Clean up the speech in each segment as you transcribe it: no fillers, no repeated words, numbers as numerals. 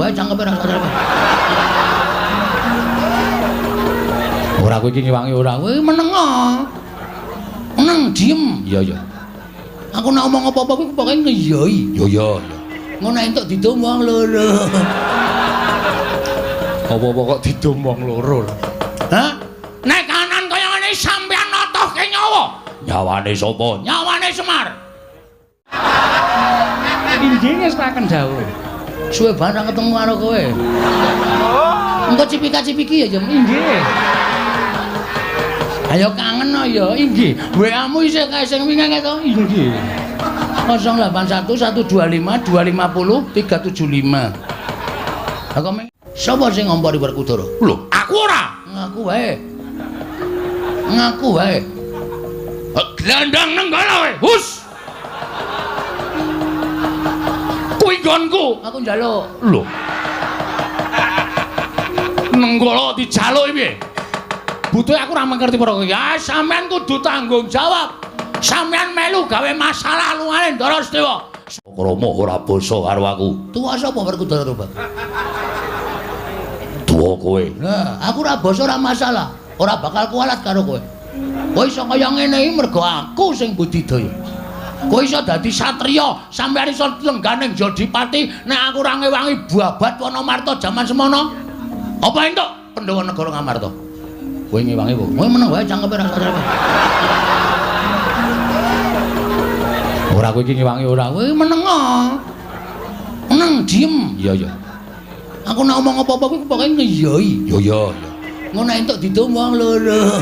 meneng wae cangkeme ra sadar. Ora kowe iki ngewangi ora. Kowe meneng. Meneng diem. Iya iya. Aku nek omong apa-apa kuwi pokoke ngeyoi. Iya iya iya. Ngono entuk didum wong loro. Apa-apa kok didum wong loro. Hah? Nek kanan kaya ngene sampeyan notohke nyawa. Nyawane sapa? Nyawane Semar. Inggih ngestaken dawuh. Suwe banget ra ketemu karo kowe. Engko cipika-cipiki ya, Jem. Inggih. Ayo kangen ya, inggih. WA-mu isih kae sing wingi to? Inggih. 081 125 250 375. Aku meng sapa sing ngompori Werkudara? Lho, aku ora. Ngaku wae. Ngaku wae. Glandang nenggala wae. Hus. Kuwi nggonku. Aku njaluk. Lho. Nenggala dijaluki piye? Butuhe aku ora ngerti perkara. Ya sampean kudu tanggung jawab. Sampean melu gawe masalah lungane Ndara Sedewa. Krama ora basa karo aku. Tuwa sapa Werkudara Rubak? Tuwa kowe. Nah, aku ora basa ora masalah. Ora bakal kualat karo kowe. Kowe iso kaya ngene iki mergo aku sing budidaya. Kowe iso dadi satriya, sampean iso lengganing Jodipati nek aku ora ngewangi babat Wanamarta jaman semono. Apa entuk Pandhawa negara Ngamarta? Kowe ngewangi apa? Kowe meneng wae cangkeme ra sadar. Ora kowe iki ngewangi ora. Kowe meneng. Meneng diem. Iya iya. Aku nek omong apa-apa kuwi pokoke ngeyoi. Iya iya iya. Ngono entuk didum wong loro.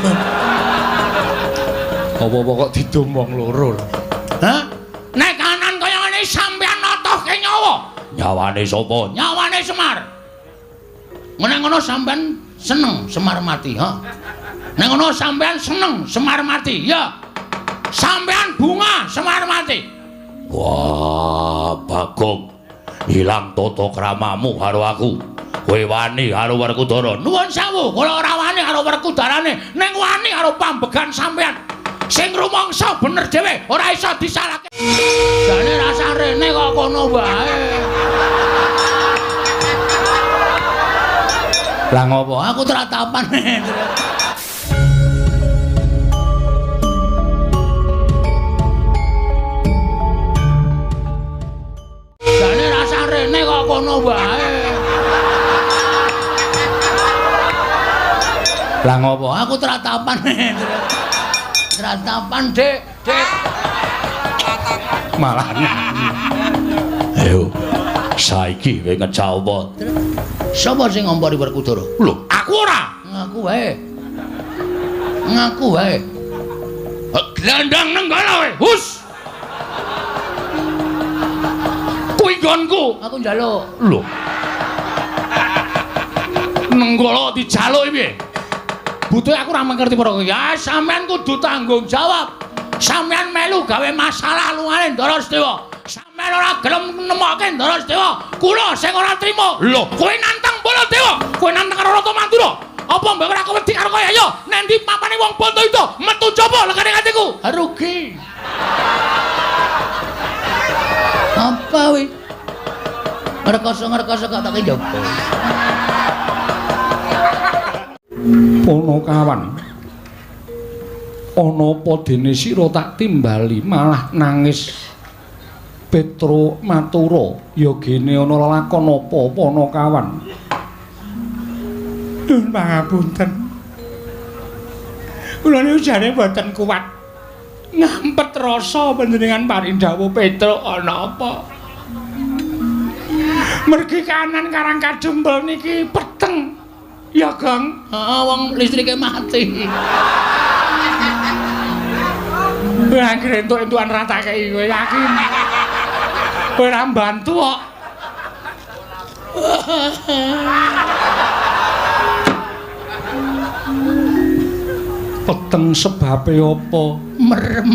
Apa-apa kok didum wong loro. Hah? Nek kanan kaya ngene sampeyan notohke nyawa. Nyawane sapa? Nyawane Semar. Nek ngono sampean seneng Semar mati, ha? Nek ngono sampean seneng Semar mati, ya. Sampean bunga Semar mati. Wah, Bagong. Ilang tata kramamu karo aku. Kowe wani karo Werkudara. Nuwun sewu, kula ora wani karo Werkudarane, ning wani karo pambegan sampean. Sing rumangsa bener dhewe, ora iso disalahke. Jane rasa rene kok kono wae. Lah ngopo? Aku tratapan. Jane rasa rene kok kono wae. Lah ngopo? Aku tratapan. Tratapan, Dik. Dik. Malah nyanyi. Ayo. Saiki kowe ngejawab. Sapa sing ngompori Werkudara? Lho, aku ora. Ngaku wae. Ngaku wae. Glandang nenggala wae. Hus. Kuwi nggonku. Aku njaluk. Lho. Nenggala dijaluki piye? Butuhe aku ora ngerti perkara. Ya sampean kudu tanggung jawab. Sampean melu gawe masalah lungane Ndara Sedewa. Sampean ora gelem nemokke Ndara Sedewa. Kula sing ora trima. Lho, kowe nantang Baladewa, kowe nantang karo Ratu Mandura. Apa mbok ora wedi karo kowe? Ayo, nang ndi papane wong Bantayuda? Metu jaba legane atiku. Rugi. Apa wi? Ngrekoso-ngrekoso kok tak njaba. Ponokawan. Ana apa dene sira tak timbali malah nangis. Petro matura, ya gene ana lelakon apa Ponokawan? Nuwun pangapunten. Kula niku jane mboten kuat ngampet rasa panjenengan paring dawuh Petro ana apa. Mergi kanan Karang Kadempel niki peteng. Ya, Gong. Heeh, wong listrike mati. Kowe anggere entuk-entukan ra tak kei kowe yakin. Kowe ora mbantu kok. Peteng sebabe apa? Merem.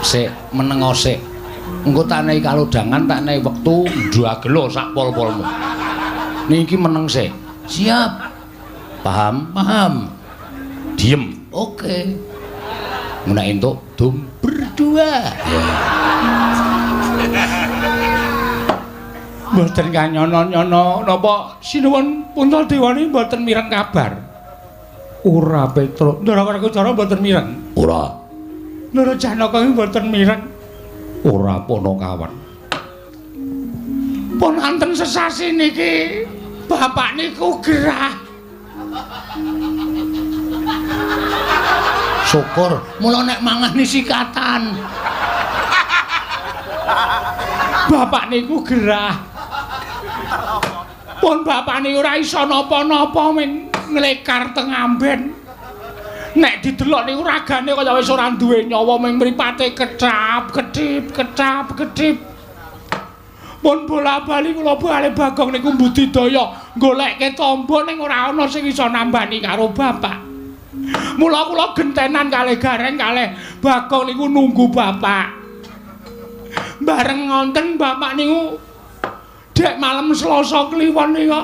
Sik, menengo sik. Engko tak nehi kalodhangan, tak nehi wektu ndagelo sak pol-polmu. Niki meneng sik. Siap. Paham? Paham. Diem. Oke. Nek entuk dum berdua. Ya. Mboten kanyono-nyono napa sinuwun Puntadewa niki mboten mireng kabar. Ora Petruk, Ndara Werkudara mboten mireng. Ora. Ndara Janaka iki mboten mireng. Ora Panakawan. Pun wonten sesasi niki bapak niku gerah. Syukur mula nek mangan sikatan. Bapak niku gerah. Pun bapak niku ora iso napa-napa ming nglekar teng amben. Nek didelok niku ragane kaya wis ora duwe nyawa ming mripate kecap kedip kecap kedip. Pun bola-bali kula bali Bagong niku mbudidaya golekke tamba ning ora ana sing iso nambani karo bapak. Mula kula gentenan kalih Gareng kalih Bagong niku nunggu bapak. Bareng ngonten bapak niku dek malam Selasa Kliwon niku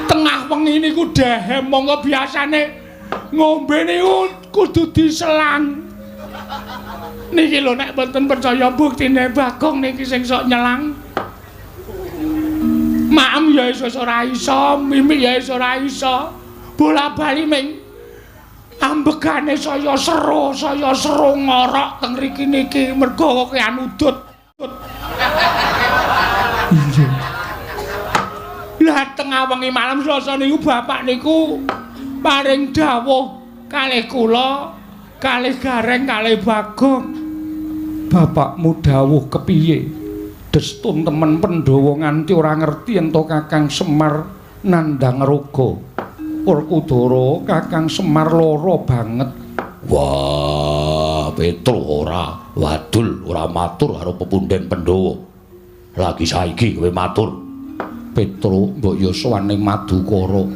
tengah wengi niku dehem monggo biasane ngombe niku kudu diselang. Niki lho nek mboten percaya buktine Bagong niki sing sok nyelang. Maem ya iso ora iso, mimik ya iso ora iso. Bola-bali ming ambegane saya seru ngorok teng mriki niki mergo kakean udut. Iya. Lah tengah wengi malam Selasa niku bapak niku paring dawuh kalih kula, kalih Gareng, kalih Bagong. Bapakmu dawuh kepiye? Destun temen Pandhawa nganti ora ngerti ento Kakang Semar nandhang raga. Werkudara Kakang Semar lara banget. Wah, Petruk ora wadul, ora matur karo pepunden Pandhawa. Lagi saiki kowe matur. Petruk mbok ya sowan ning Madukara.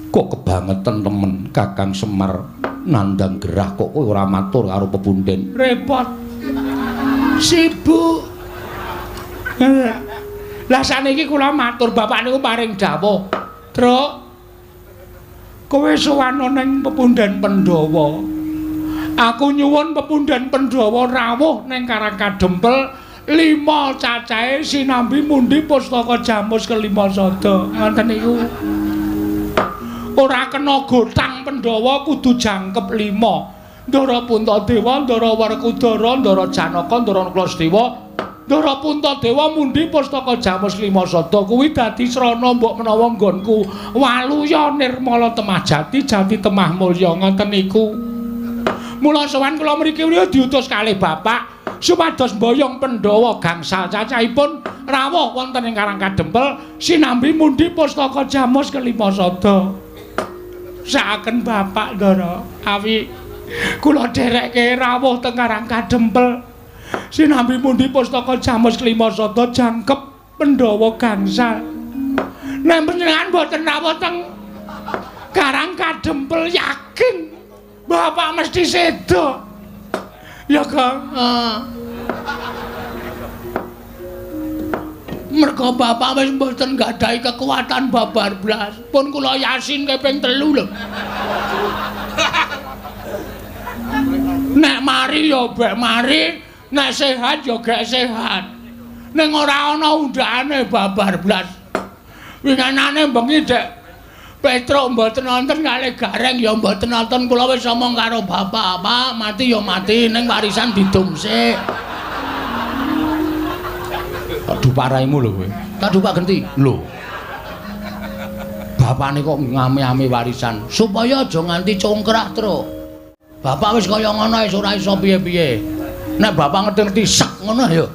Kok kebangetan temen Kakang Semar nandhang gerah kok kowe ora matur karo pepunden. Repot. Sibuk. Lah saniki kula matur bapak niku paring dawuh. Truk, kowe sowan ning pepunden Pandhawa. Aku nyuwun pepunden Pandhawa rawuh ning Karang Kadempel 5 cacahe sinambi mundi pustaka jamus kelima sada. Ngoten niku. Ora kena gotang Pandhawa kudu jangkep 5. Ndara Puntadewa, Ndara Werkudara, Ndara Janaka, Ndara Nakula. Ndara Puntadewa mundi pustaka jamus lima sada kuwi dadi srana mbok menawa nggonku waluya nirmala temah jati jati temah mulya ngoten niku. Mula sowan kula mriki diutus kalih bapak supados mboyong Pandhawa gangsal cacahipun rawuh wonten ing Karang Kadempel sinambi mundi pustaka jamus kelima sada. Saaken bapak Ndara awi kula dherekke rawuh teng Karang Kadempel sinambi mundi pustaka jamus kelima sada jangkep Pandhawa gangsal. Nek panjenengan mboten rawuh teng Karang Kadempel yakin bapak mesti sedo. Ya Kang. Mergo bapak wis mboten nggadahi kekuatan babar blas. Pun kula yasin kaping 3 lho. Nek mari ya bek mari, nek sehat ya gek sehat. Ning ora ana undhakane babar blas. Winganane bengi dek Petruk mboten nonton kalih Gareng ya mboten nonton, kula wis omong karo bapak, Pak, mati ya mati ning warisan didum sik. Aduh paraimu lho kowe. Tak dupak genti. Lho. Bapane kok ngame-ame warisan supaya aja nganti congkrah, Truk. Bapak wis kaya ngono wis ora iso piye-piye. Nek bapak ngerti-ngerti sek ngono ya.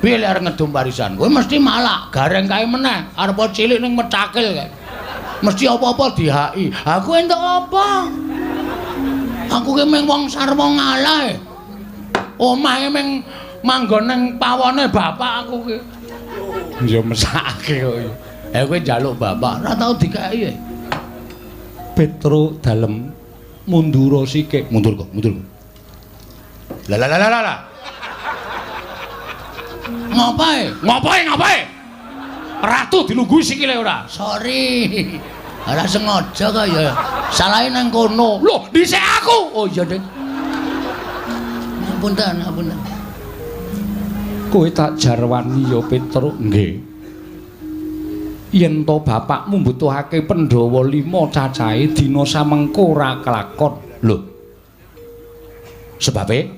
Piye lek arep ngedum warisan? Kowe mesti malak, Gareng kae meneh, arep cilik ning mecakil kae. Mesti apa-apa dihaki. Aku entuk apa? Aku ki mung wong sarwa ngalah. Omahe mung manggon ning pawone bapak aku ki. Ya mesakake kok. Kowe njaluk bapak, ora tau dikeki. Petruk dalem mundura sikik. Mundur kok, mundur kok. Lah lah lah lah. Ngapae? Ngapae ngapae? Ratu dilungguhi sikile ora? Sorry. Ora sengaja kok ya. Salahe nang kono. Loh, dhisik aku. Oh iya, Dik. Ngapunten, ngapunten. Kowe tak jarwani ya Petruk. Nggih. Yen to bapakmu mbutuhake Pandhawa 5 cacahe dina samengko ora kelakon. Lho. Sebabe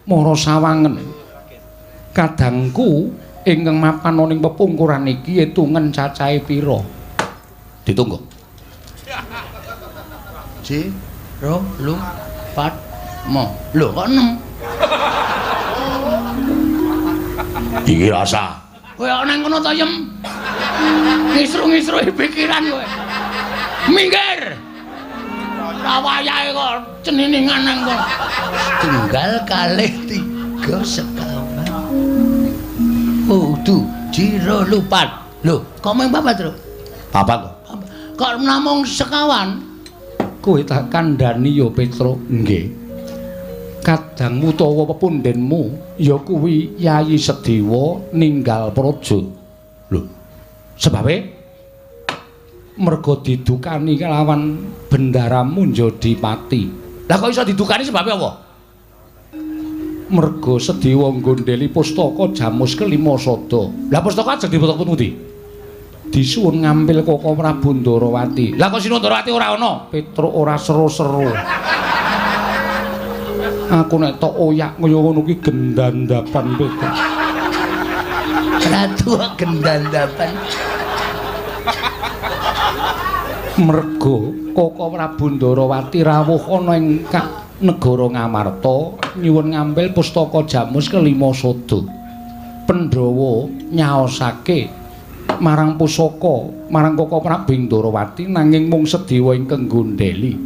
mara sawangen. Kadangku ingkang mapan ana ing pepungkuran iki etungen cacahe pira? Ditunggu. Ji, ro, lu, pat, mo. Lho kok 6? Iki rasa. Kowe kok nang kono to, Yem? Ngisru-ngisruhi pikiran kowe. Minggir. Ora wayahe kok ceniningan nang kono. Tunggal kalih 3 sekawan. Kudu jiro lupat. Lho, kok mung papat, Tru? Papat kok. Kok namung sekawan? Kowe tak kandhani ya, Petruk. Nggih. Kadangmu utawa pepundhenmu ya kuwi Yayi Sedewa ninggal praja. Lho, sebabe merga didukani kelawan bendaramu Njodipati. Lah kok iso didukani sebabe apa? Merga Sedewa nggondheli pustaka Jamus kelima sada. Lah pustaka ajeng dibutuhke pundi? Disuwun ngampil Koko Prabu Ndarawati. Lah kok Sinuwun Ndarawati ora ana? Petruk ora seru-seru. Aku nek tok oyak kaya ngono ki gendandapan Petruk. Ratu gendandapan. Merga Koko Prabu Ndarawati rawuh ana ing negara Ngamarta nyuwun ngambil pustaka Jamus kelima sada. Pandhawa nyaosake marang pusaka marang Koko Prabu Ndarawati nanging mung Sedewa ingkang nggondheli.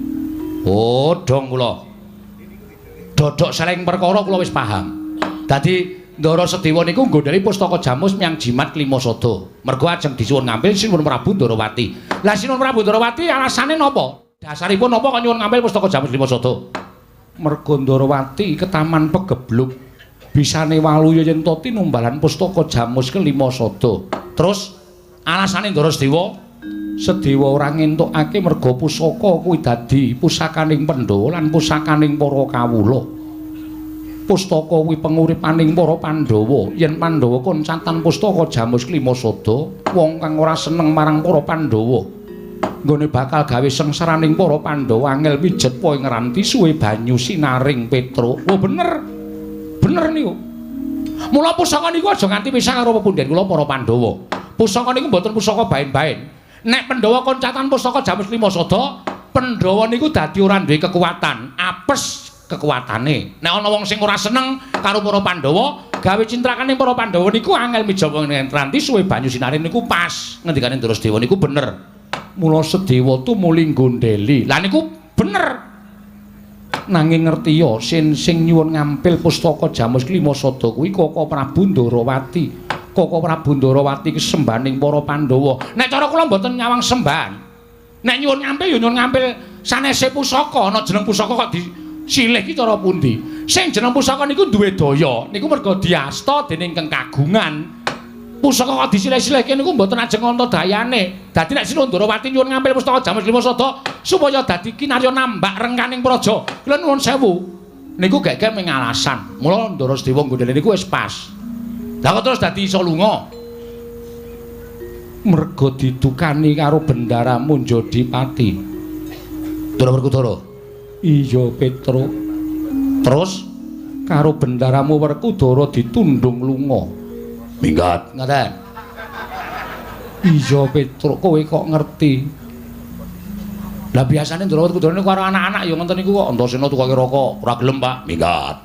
Oh, dong kula. Dodok seleng perkara kula wis paham. Dadi Ndara Sedewa niku nggondheli pustaka Jamus menyang jimat kelima sada. Mergo ajeng disuwun ngambil Sinuwun Prabu Ndarawati. Lah Sinuwun Prabu Ndarawati alasane napa? Dasaripun napa kok nyuwun ngambil pustaka Jamus kelima sada? Merga Ndarawati ketaman pegebluk bisane waluya yen to tinumbalan pustaka Jamus kelima sada. Terus alasane Ndara Sedewa? Sedewa ora ngentukake merga pusaka kuwi dadi pusakaning Pandhawa lan pusakaning para kawula. Pustaka kuwi penguripaning para Pandhawa. Yen Pandhawa koncatan pustaka Jamus kelima sada, wong kang ora seneng marang para Pandhawa nggone bakal gawe sengsaraning para Pandhawa angel mijet po ing ranti suwe banyu sinaring Petruk. Oh bener. Bener niku. Mula pusaka niku aja nganti pisah karo pepundhen kula para Pandhawa. Pusaka niku mboten pusaka baen-baen. Nek Pandhawa koncatan pustaka Jamus lima sada, Pandhawa niku dadi ora duwe kekuatan, apes kekuatane. Nek ana wong sing ora seneng karo para Pandhawa, gawe cintrakane para Pandhawa niku angel mijawa ing ranti suwe banyu sinaring niku pas. Ngendikane Ndara Sedewa niku bener. Mula Sedewa tumuli nggondheli. Lah niku bener. Nanging ngerti ya sing nyuwun ngampil pustaka Jamus kelima sada kuwi Koko Prabu Ndarawati. Koko Prabu Ndarawati ki sembaning para Pandhawa. Nek cara kula mboten nyawang sembahan. Nek nyuwun ngampil ya nyuwun ngampil sanese pusaka. Ana jeneng pusaka kok disilih ki cara pundi? Sing jeneng pusaka niku duwe daya, niku merga diasta dening kang kagungan. Pusaka kok disilih-silihke niku mboten ajeng ana dayane. Dadi nek Sinuwun Ndarawati nyuwun ngampil pustaka Jamus lima sada supaya dadi kinarya nambak rengkaning praja. Kula nuwun sewu. Niku gek-gek mung alasan. Mula Ndara Sedewa nggondheli niku wis pas. Lah kok terus dadi iso lunga? Merga didukani karo bendaramu Njodipati. Ndara Werkudara. Iya, Petruk. Terus karo bendaramu Werkudara ditundung lunga. Minggat. Ngaten. Iya, Petruk, kowe kok ngerti? Lah biasane Ndara Werkudara niku karo anak-anak ya ngoten niku kok Antasena tukoke rokok, ora gelem, Pak. Minggat.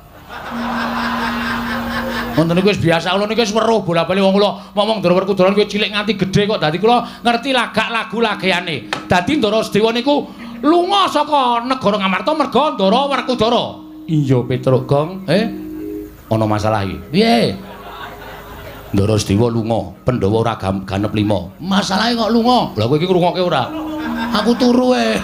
Ngoten niku wis biasa kula niku wis weruh bola-bali wong kula ngomong Ndara Werkudara niku cilik nganti gedhe kok dadi kula ngerti lagak lagu lageane. Dadi Ndara Sedewa niku lunga saka negara Ngamarta merga Ndara Werkudara. Iya, Petruk Gong. Ana masalah iki. Piye? Ndara Sedewa lunga, Pandhawa ora ganep 5. Masalahe kok lunga? Lah kowe iki ngrungokke ora? Aku turu e.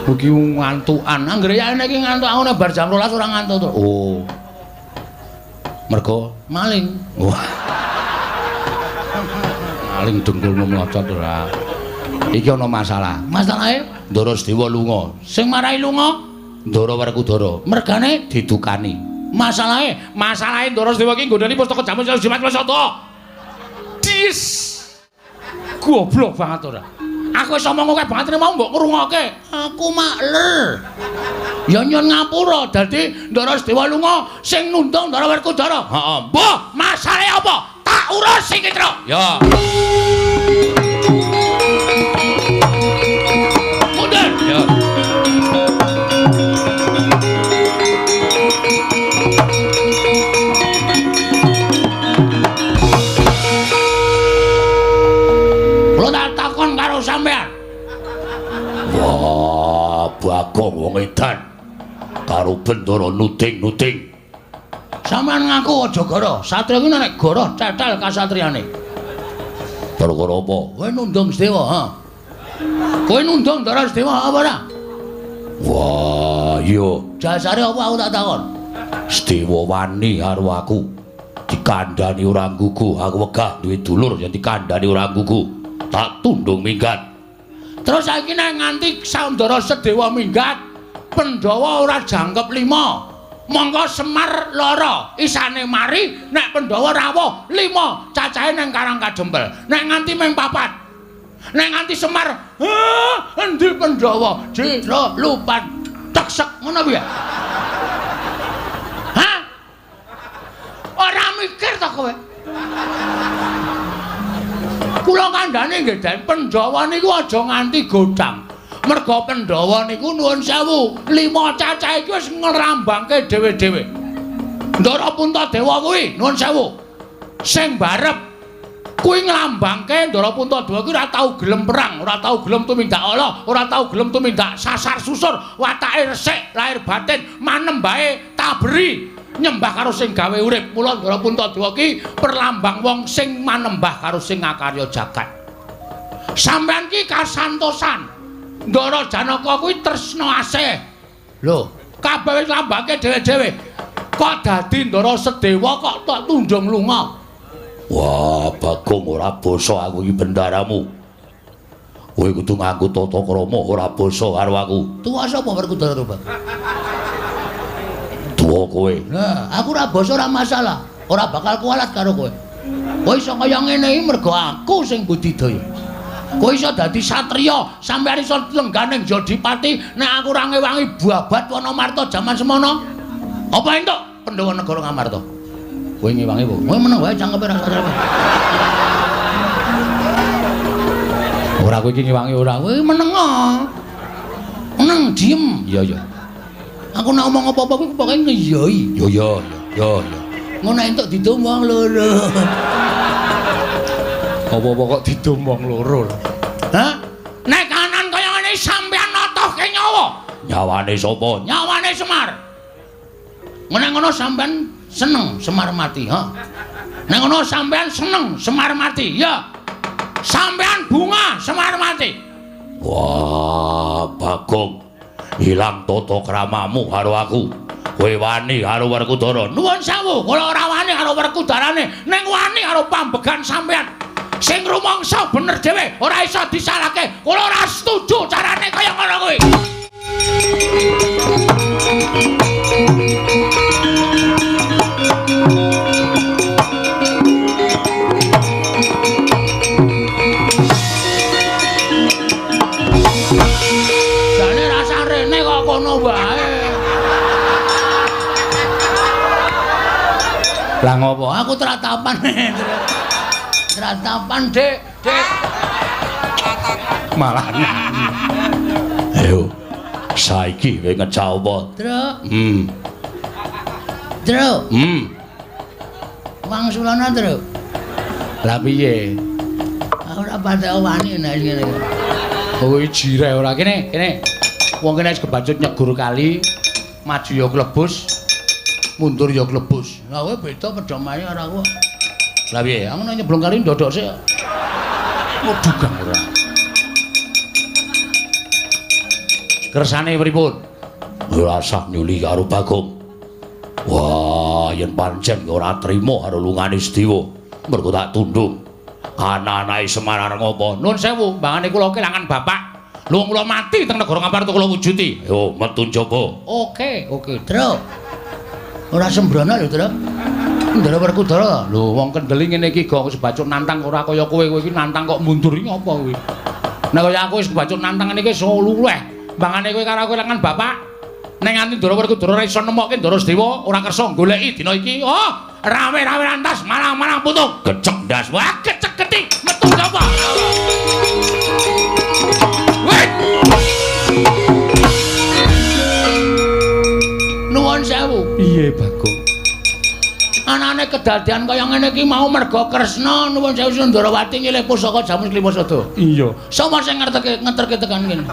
Iki ngantukan. Anggere yane iki ngantuk aku nek bar jam 12 ora ngantuk. Oh. Mergo maling. Wah. Maling dengkulmu mlocot ora. Iki ana masalah. Masalahe Ndara Sedewa lunga. Sing marai lunga Ndara Werkudara. Mergane didukani. Masalahe, masalahe Ndara Sedewa iki nggodhani pustaka Jamus Jimat Sada. Dis. Goblok banget ora. Aku wis omong akeh banget mau mbok ngrungokke. Aku makler. Ya nyun ngapura dadi Ndara Sedewa lunga sing nundung Ndara Werkudara. Heeh. Mbah, masalahe apa? Tak urus iki, Tru. Ya. Mundur. Ya. Kula tak takon karo sampean. Wah, Bagong wong edan karo Bendara nuding-nuding. Sampean ngaku aja goro. Satria kuwi nek goro cetel kasatriane. Perkara apa? Kowe nundung Sedewa, ha? Kowe nundung Ndara Sedewa apa ora? Wah, iya. Jasare apa aku tak takon? Sedewa wani karo aku. Dikandhani ora nggugu, aku wegah duwe dulur yen dikandhani ora nggugu. Tak tundung minggat. Terus saiki nek nganti Ndara Sedewa minggat, Pandhawa ora jangkep 5. Mongko Semar lara, isane mari nek Pandhawa rawuh 5 cacahe nang Karang Kadempel. Nek nganti mung 4. Nek nganti Semar, endi Pandhawa? Jero lupat teksek ngono piye? Hah? Ora mikir ta kowe? Kula kandhane nggih Den, Pandhawa niku aja nganti godhang. Merga Pandhawa niku nuwun sewu, 5 cacah iki wis ngrambangke dhewe-dhewe. Ndara Puntadewa kuwi nuwun sewu. Sing barep kuwi nglambangke Ndara Puntadewa kuwi ora tau gelem perang, ora tau gelem tumindak ala, ora tau gelem tumindak sasar susur, watake resik, lahir batin, manembahe taberi, nyembah karo sing gawe urip. Mula Ndara Puntadewa ki perlambang wong sing manembah karo sing ngakarya jagat. Sampeyan ki kasantosan. Ndara Janaka kuwi tresna asih. Lho, kabeh wis lambangke dhewe-dhewe. Kok dadi Ndara Sedewa kok tok tundung lunga? Wah, Bagong ora basa aku iki bendaramu. Kowe kudu nganggo tata krama ora basa karo aku. Tuwa sapa Werkudara to, Bang? Tuwa kowe. Nah, aku ora basa ora masalah. Ora bakal kualat karo kowe. Kowe iso kaya ngene iki mergo aku sing budidaya. Kowe iso dadi satriya, sampeyan iso lengganing Jodipati nek aku ora ngewangi babat Wanamarta jaman semono. Apa entuk Pandhawa negara Ngamarta? Kowe ngewangi apa? Kowe meneng wae cangkeme ra sadar. Ora kowe iki ngewangi ora. Kowe meneng. Meneng diem. Iya iya. Aku nek omong apa-apa kuwi pokoke ngeyoi. Iya iya iya iya. Ngono entuk didum wong loro. Apa-apa kok didum wong loro lho. Hah? Nek kanan kaya ngene sampeyan notohke nyawa. Nyawane sapa? Nyawane Semar. Nek ngono sampeyan seneng Semar mati, ha? Nek ngono sampeyan seneng Semar mati, ya. Sampeyan bunga Semar mati. Wah, Bagong. Ilang tata kramamu karo aku. Kowe wani karo Werkudara. Nuwun sewu, kula ora wani karo Werkudarane, ning wani karo pambegan sampeyan. Sing rumangsa bener dhewe, ora iso disalahke. Kula ora setuju carane kaya ngono kuwi. Jane rasa rene kok kono wae. Lah ngopo? Aku tratapan. Tratapan, Dik. Dik. Malah nyanyi. Ayo. Saiki kowe ngecau apa? Truk. Truk. Wangsulana, Truk. Lah piye? Aku ora patek wani nek ngene iki. Kowe jireh ora kene, kene. Wong kene wis kebacut nyegur kali, maju ya klebus, mundur ya klebus. Lah kowe beda pedomane karo aku. Lah piye? Aku nek nyeblung kali ndodok sik. Waduh, gang ora. Kersane pripun? Ora usah nyuli karo Bagong. Wah, yen pancen ora trima karo lungane Sedewa, mergo tak tundung. Ana-anake Semar arep ngopo? Nun sewu, mbangane kula kelangan bapak. Lho kula mati teng negara Ngamarta kula wujudi. Yo metu njaba. Oke, oke. Truk. Ora sembrono lho, Ndara. Ndara Werkudara. Lho, wong kendeli ngene iki gong wis bacut nantang ora kaya kowe, kowe iki nantang kok mundur iki apa kowe? Nek kaya aku wis bacut nantang ngene iki wis luweh. Bangane kowe karo aku lengan bapak. Nek nganti Ndara Werkudara ora iso nemokke Ndara Sedewa, ora kersa goleki dina iki. Oh, rame-rame lantas malang-malang putung. Gecek ndas. Wah, gecek geti. Metu sapa? Weh. Nuwun sewu. Piye, Bagong? Anane kedadian kaya ngene iki mau merga Kresna nuwun sewu Sundarawati nyilih pusaka Jamus Klima Sada. Iya. Sapa sing ngerteke ngeterke tekan kene?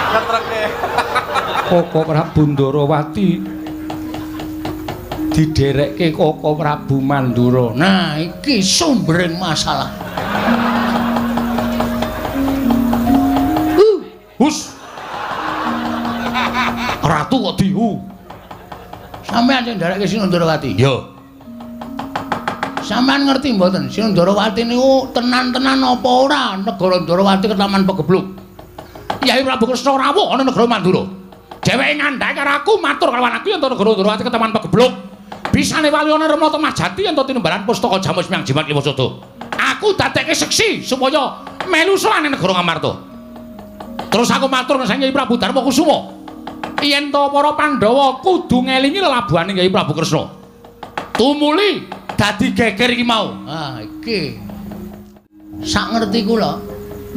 Ngeterke. Koko Prabu Ndarawati didherekke Koko Prabu Mandura. Nah, iki sumbering masalah. Hus. Ratu kok dihu. Sampeyan sing nderekke Sinundarawati? Iya. Sampeyan ngerti mboten Sinundarawati niku tenan-tenan apa ora negara Ndarawati ketaman pegebluk? Yai Prabu Kresna rawuh ana negara Mandura. Dheweke ngandhake karo aku matur karo aku yen negara Ndarawati ketaman pegebluk. Bisane wali ana Remata Majati yen tinembalan pustaka Jamus Miang Jimat Lima Sada. Aku dadekke seksi supaya melu sowan negara Ngamarta. Terus aku matur nang Kyai Prabu Darma Kusuma. Yen to para Pandhawa kudu ngelingi lelabuhane Kyai Prabu Kresna. Tumuli dadi geger iki mau. Ah, iki. Sak ngerti kula,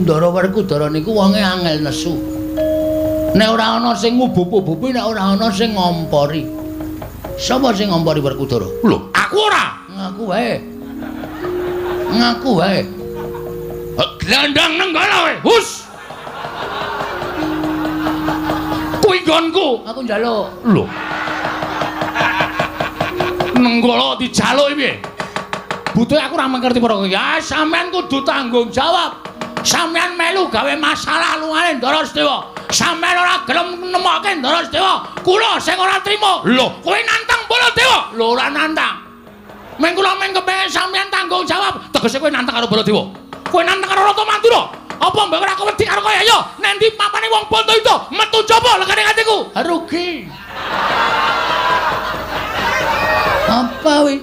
Ndara Werkudara niku wonge angel nesu. Nek ora ana sing ngubup-ubupi, nek ora ana sing ngompori. Sapa sing ngompori Werkudara? Lho, aku ora. Ngaku wae. Ngaku wae. Glandang nenggala wae. Hus. Kuwi nggonku. Aku njaluk. Lho. Nenggala dijaluk piye? Butuhe aku ora ngerti perkara. Ya sampean kudu tanggung jawab. Sampean melu gawe masalah lungane Ndara Sedewa. Sampean ora gelem nemokke Ndara Sedewa. Kula sing ora trima. Lho, kowe nantang Baladewa? Lho, ora nantang. Meng kula meng kepengin sampean tanggung jawab. Tegese kowe nantang karo Baladewa. Kowe nantang karo Ratu Mandura. Apa mbok ora wedi karo kowe? Ayo, nendi papane wong Bantayuda? Metu jaba legane atiku. Rugi. Apa wi?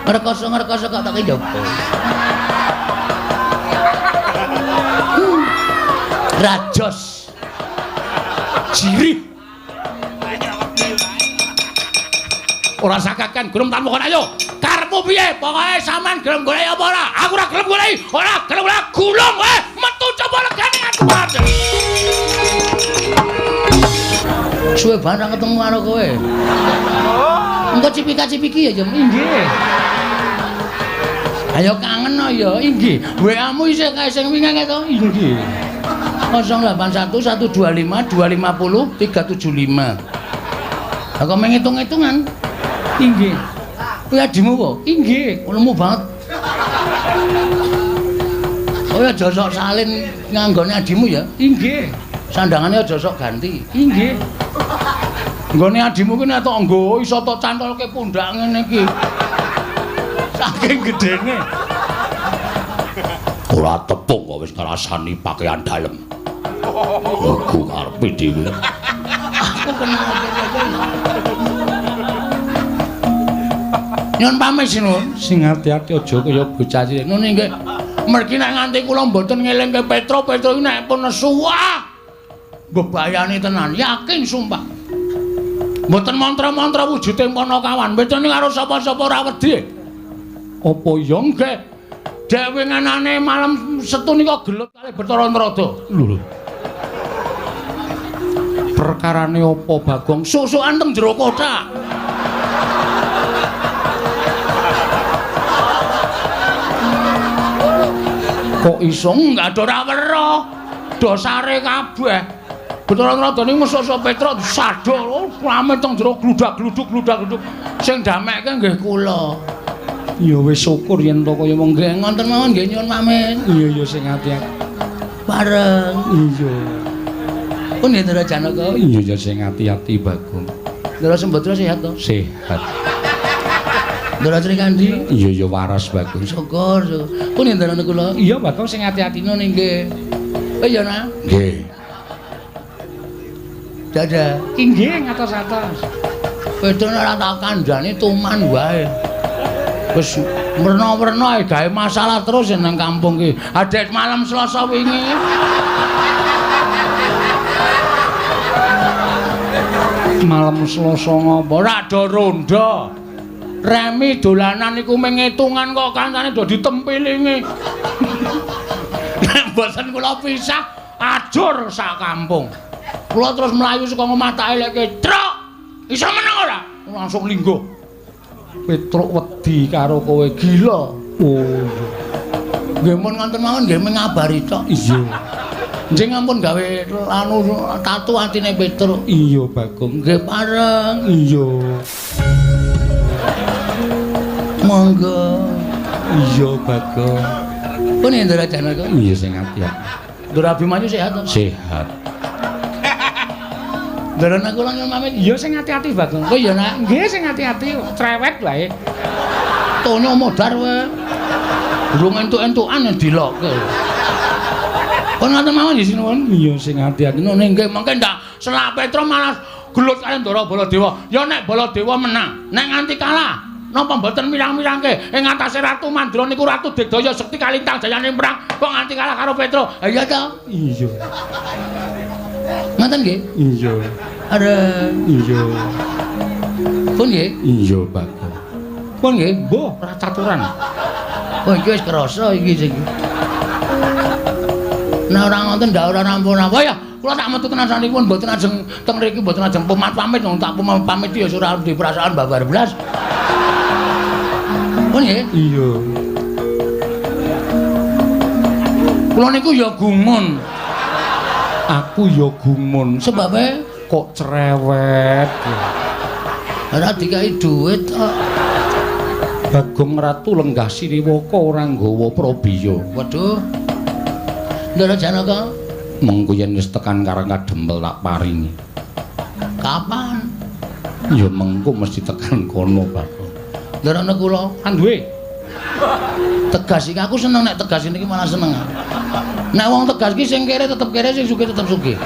Ngrekoso-ngrekoso kok tak njaba. Rajos. Jirih. Ora sakakan gelem tanpa kon ayo. Karepmu piye? Pokoke sampean gelem golek apa ora? Aku ora gelem golek. Ora gelem ora gulung kowe. Metu coba legane aku. Suwe banget ketemu karo kowe. Engko cipika-cipiki ya, Jem. Inggih. Ayo kangen ya, inggih. WA-mu isih kae sing wingi to? Inggih. 081 125 250 375. Aku menghitung-hitungan. Inggih. Kuwi adimu apa? Inggih. Lemu banget. Oh ya aja sok salin nganggone adimu ya. Inggih. Sandangane aja sok ganti. Inggih. Nggone adimu ki nek tok nggo iso tok cantolke pundak ngene iki. Saking gedene. Ora tepung kok wis ngrasani pakaian dalem. Iku karepe dhewe. Aku kenal Nyun pamit Sinun. Sing ati-ati aja kaya bocah cilik. Nun inggih. Mergi nek nganti kula mboten ngelingke Petro, Petro iki nek pun nesu wah. Mbebayani tenan, yakin sumpah. Mboten mantra-mantra wujude Panakawan. Mboten karo sapa-sapa ora wedi. Apa ya nggih? Dhewe nganane malam Setu nika gelut kalih Bathara Narada. Lho. Perkarane apa Bagong? Susukan teng jero kothak. Kok iso enggak ada ora weruh. Dosare kabeh. Bathara Narada niku mesuk-mesuk Petruk disaduk, rame teng jero gludak-gluduk gludak-gluduk. Sing damekke nggih kula. Ya wis syukur yen to kaya wong nggih ngoten mawon nggih nyuwun pamit. Iya ya sing ati-ati. Bareng. Iya. Pun nggih Ndara Janaka. Iya ya sing ati-ati Bagong. Ndara Sembadra sehat to? Sehat. Ndara Srikandhi? Iya ya waras Bagong. Syukur. Pun nggih Ndara kula. Iya Bagong sing ati-ati ngono nggih. Oh iya nah. Nggih. Dadah. Inggih ngatos-atos. Petruk ora tak kandhani tuman wae. Wis werna-werna gawe masalah terus nang kampung ki. Adek malam Selasa wingi. Malam Selasa ngopo? Ora do rondo. Remi dolanan iku mung ngitungan kok kancane do ditempilingi. Nek mboten kula pisah ajur sak kampung. Kula terus mlayu saka omah tak eleke, "Truk, iso meneng ora?" Langsung lingguh. Petruk wedi karo kowe gila. Oh iya. Nggih mun ngoten mawon nggih mengabari tok. Iya. Njing ampun gawe anu tatu atine Petruk. Iya, Bagong. Nggih pareng. Iya. Monggo. Iya, Bagong. Pun Ndara Janaka. Iya sing ati-ati. Ndara Abimanyu sehat to? Sehat. Ndara kula nyuwun pamit. Iya sing ati-ati, Bagong. Oh iya, Nak. Nggih sing ati-ati, cerewet wae. Tonyo modar kowe. Durung entuk-entukan dilokke. Kon ngoten mawon nggih sinuwun. Iya sing ati-ati. Ngono nggih mengke ndak selak Petro malah gelut karo Ndara Baladewa. Ya nek Baladewa menang, nek nganti kalah napa mboten mirang-mirangke ing atase Ratu Mandra niku Ratu Digdaya Sekti Kalintang jayane perang kok nganti kalah karo Petro. Ha iya to? Iya. Ngoten nggih? Iya. Are. Iya. Pun nggih? Iya, Bagong. Pun nggih? Mbuh, ora caturan. Oh iki wis krasa iki sing. Nek ora ngoten ndak ora rampung-rampung ya. Kula tak metu tenan sanipun mboten ajeng teng mriki mboten ajeng pamit wong tak pamit ya ora duwe perasaan babar blas. Pun nggih? Iya. Kula niku ya gumun. Aku ya gumun. Sebabe kok cerewet. Ora dikai dhuwit kok. Bagong Ratu lenggah Siriwaka ora nggawa prabiya. Waduh. Ndara Janaka, mengko yen wis tekan Karang Kadempel tak paringi. Kapan? Ya mengko mesti tekan kono, Bagong. Ndara kula kan duwe. Tegas iki aku seneng nek tegas niki malah seneng. Nek wong tegas iki sing kere tetep kere, sing sugih tetep sugih.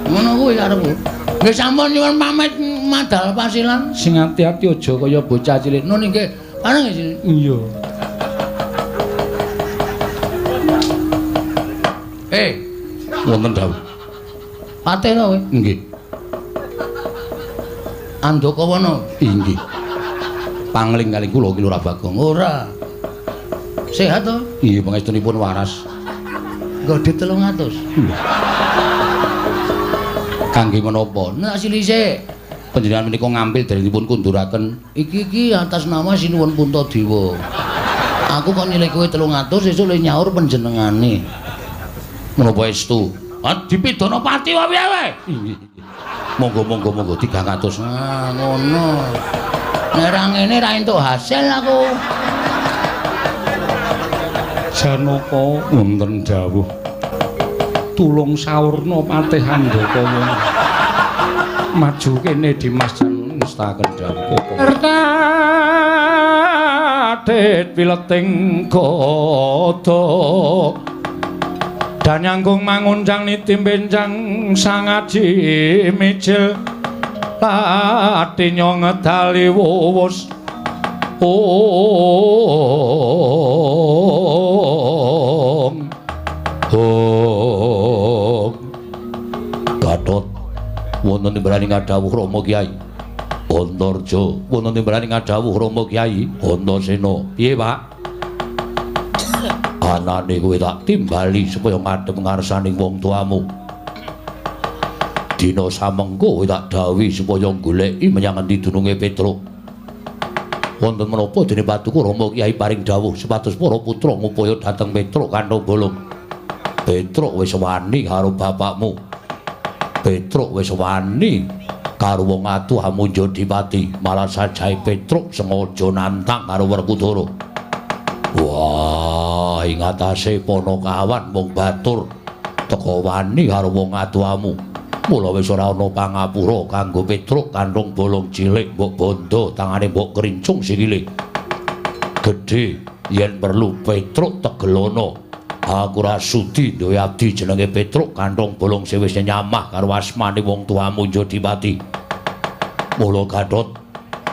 Ngono kuwi karepku. Nggih sampun nyuwun pamit madal pasilan. Sing ati-ati aja kaya bocah cilik. Nun nggih. Pareng nggih. Iya. Wonten dawuh. Patih to kowe? Nggih. Andakawana? Inggih. Pangling kali kula ki Lurah Bagong. Ora. Sehat to? Iya, pangestunipun waras. Nggo dit 300. Kangge menapa? Nek silise panjenengan menika ngampil dalenipun kunduraken. Iki iki atas nama Sinuwun Puntadewa. Aku kok nyilih kowe 300 sesuk le nyaur panjenengane. Menapa estu? Ah dipidana pati wae piye? Inggih. Monggo monggo monggo 300. Ah ngono. Nek ra ngene ra entuk hasil aku. Janaka wonten dawuh. Tulung saurna Patih Andakawa. Maju kene Dimas ngestaken dawuh. Ertatit wileting gada. Danyangkung manguncang niti benjang sangaji mijil lati nyongedali wuwus ong ong Gatot wonten timbalane ngadhawuh Rama Kyai Antarja wonten timbalane ngadhawuh Rama Kyai Antasena. Piye Pak? Anane kowe tak timbali supaya ngadhep ngarsaning wong tuamu. Dina samengko kowe tak dawuhi supaya goleki menyang endi dununge Petruk. Wonten menapa dene paduka Rama Kyai paring dawuh supados para putra ngupaya dhateng Petruk kanthi bolong. Petruk wis wani karo bapakmu. Petruk wis wani karo wong atuhamu Jodipati. Malah sajae Petruk sengaja nantang karo Werkudara. Wah, ing atase Panakawan wong batur teka wani karo wong atuhamu. Mula wis ora ana pangapura kanggo Petruk kanthong bolong cilik mbok bondo tangane mbok krincung sikile. Gedhe yen perlu Petruk tegelana Aku ora sudi duwe abdi jenenge Petruk kantong bolong sing wis nyamah karo asmane wong tuamu Jodipati. Mula Gatot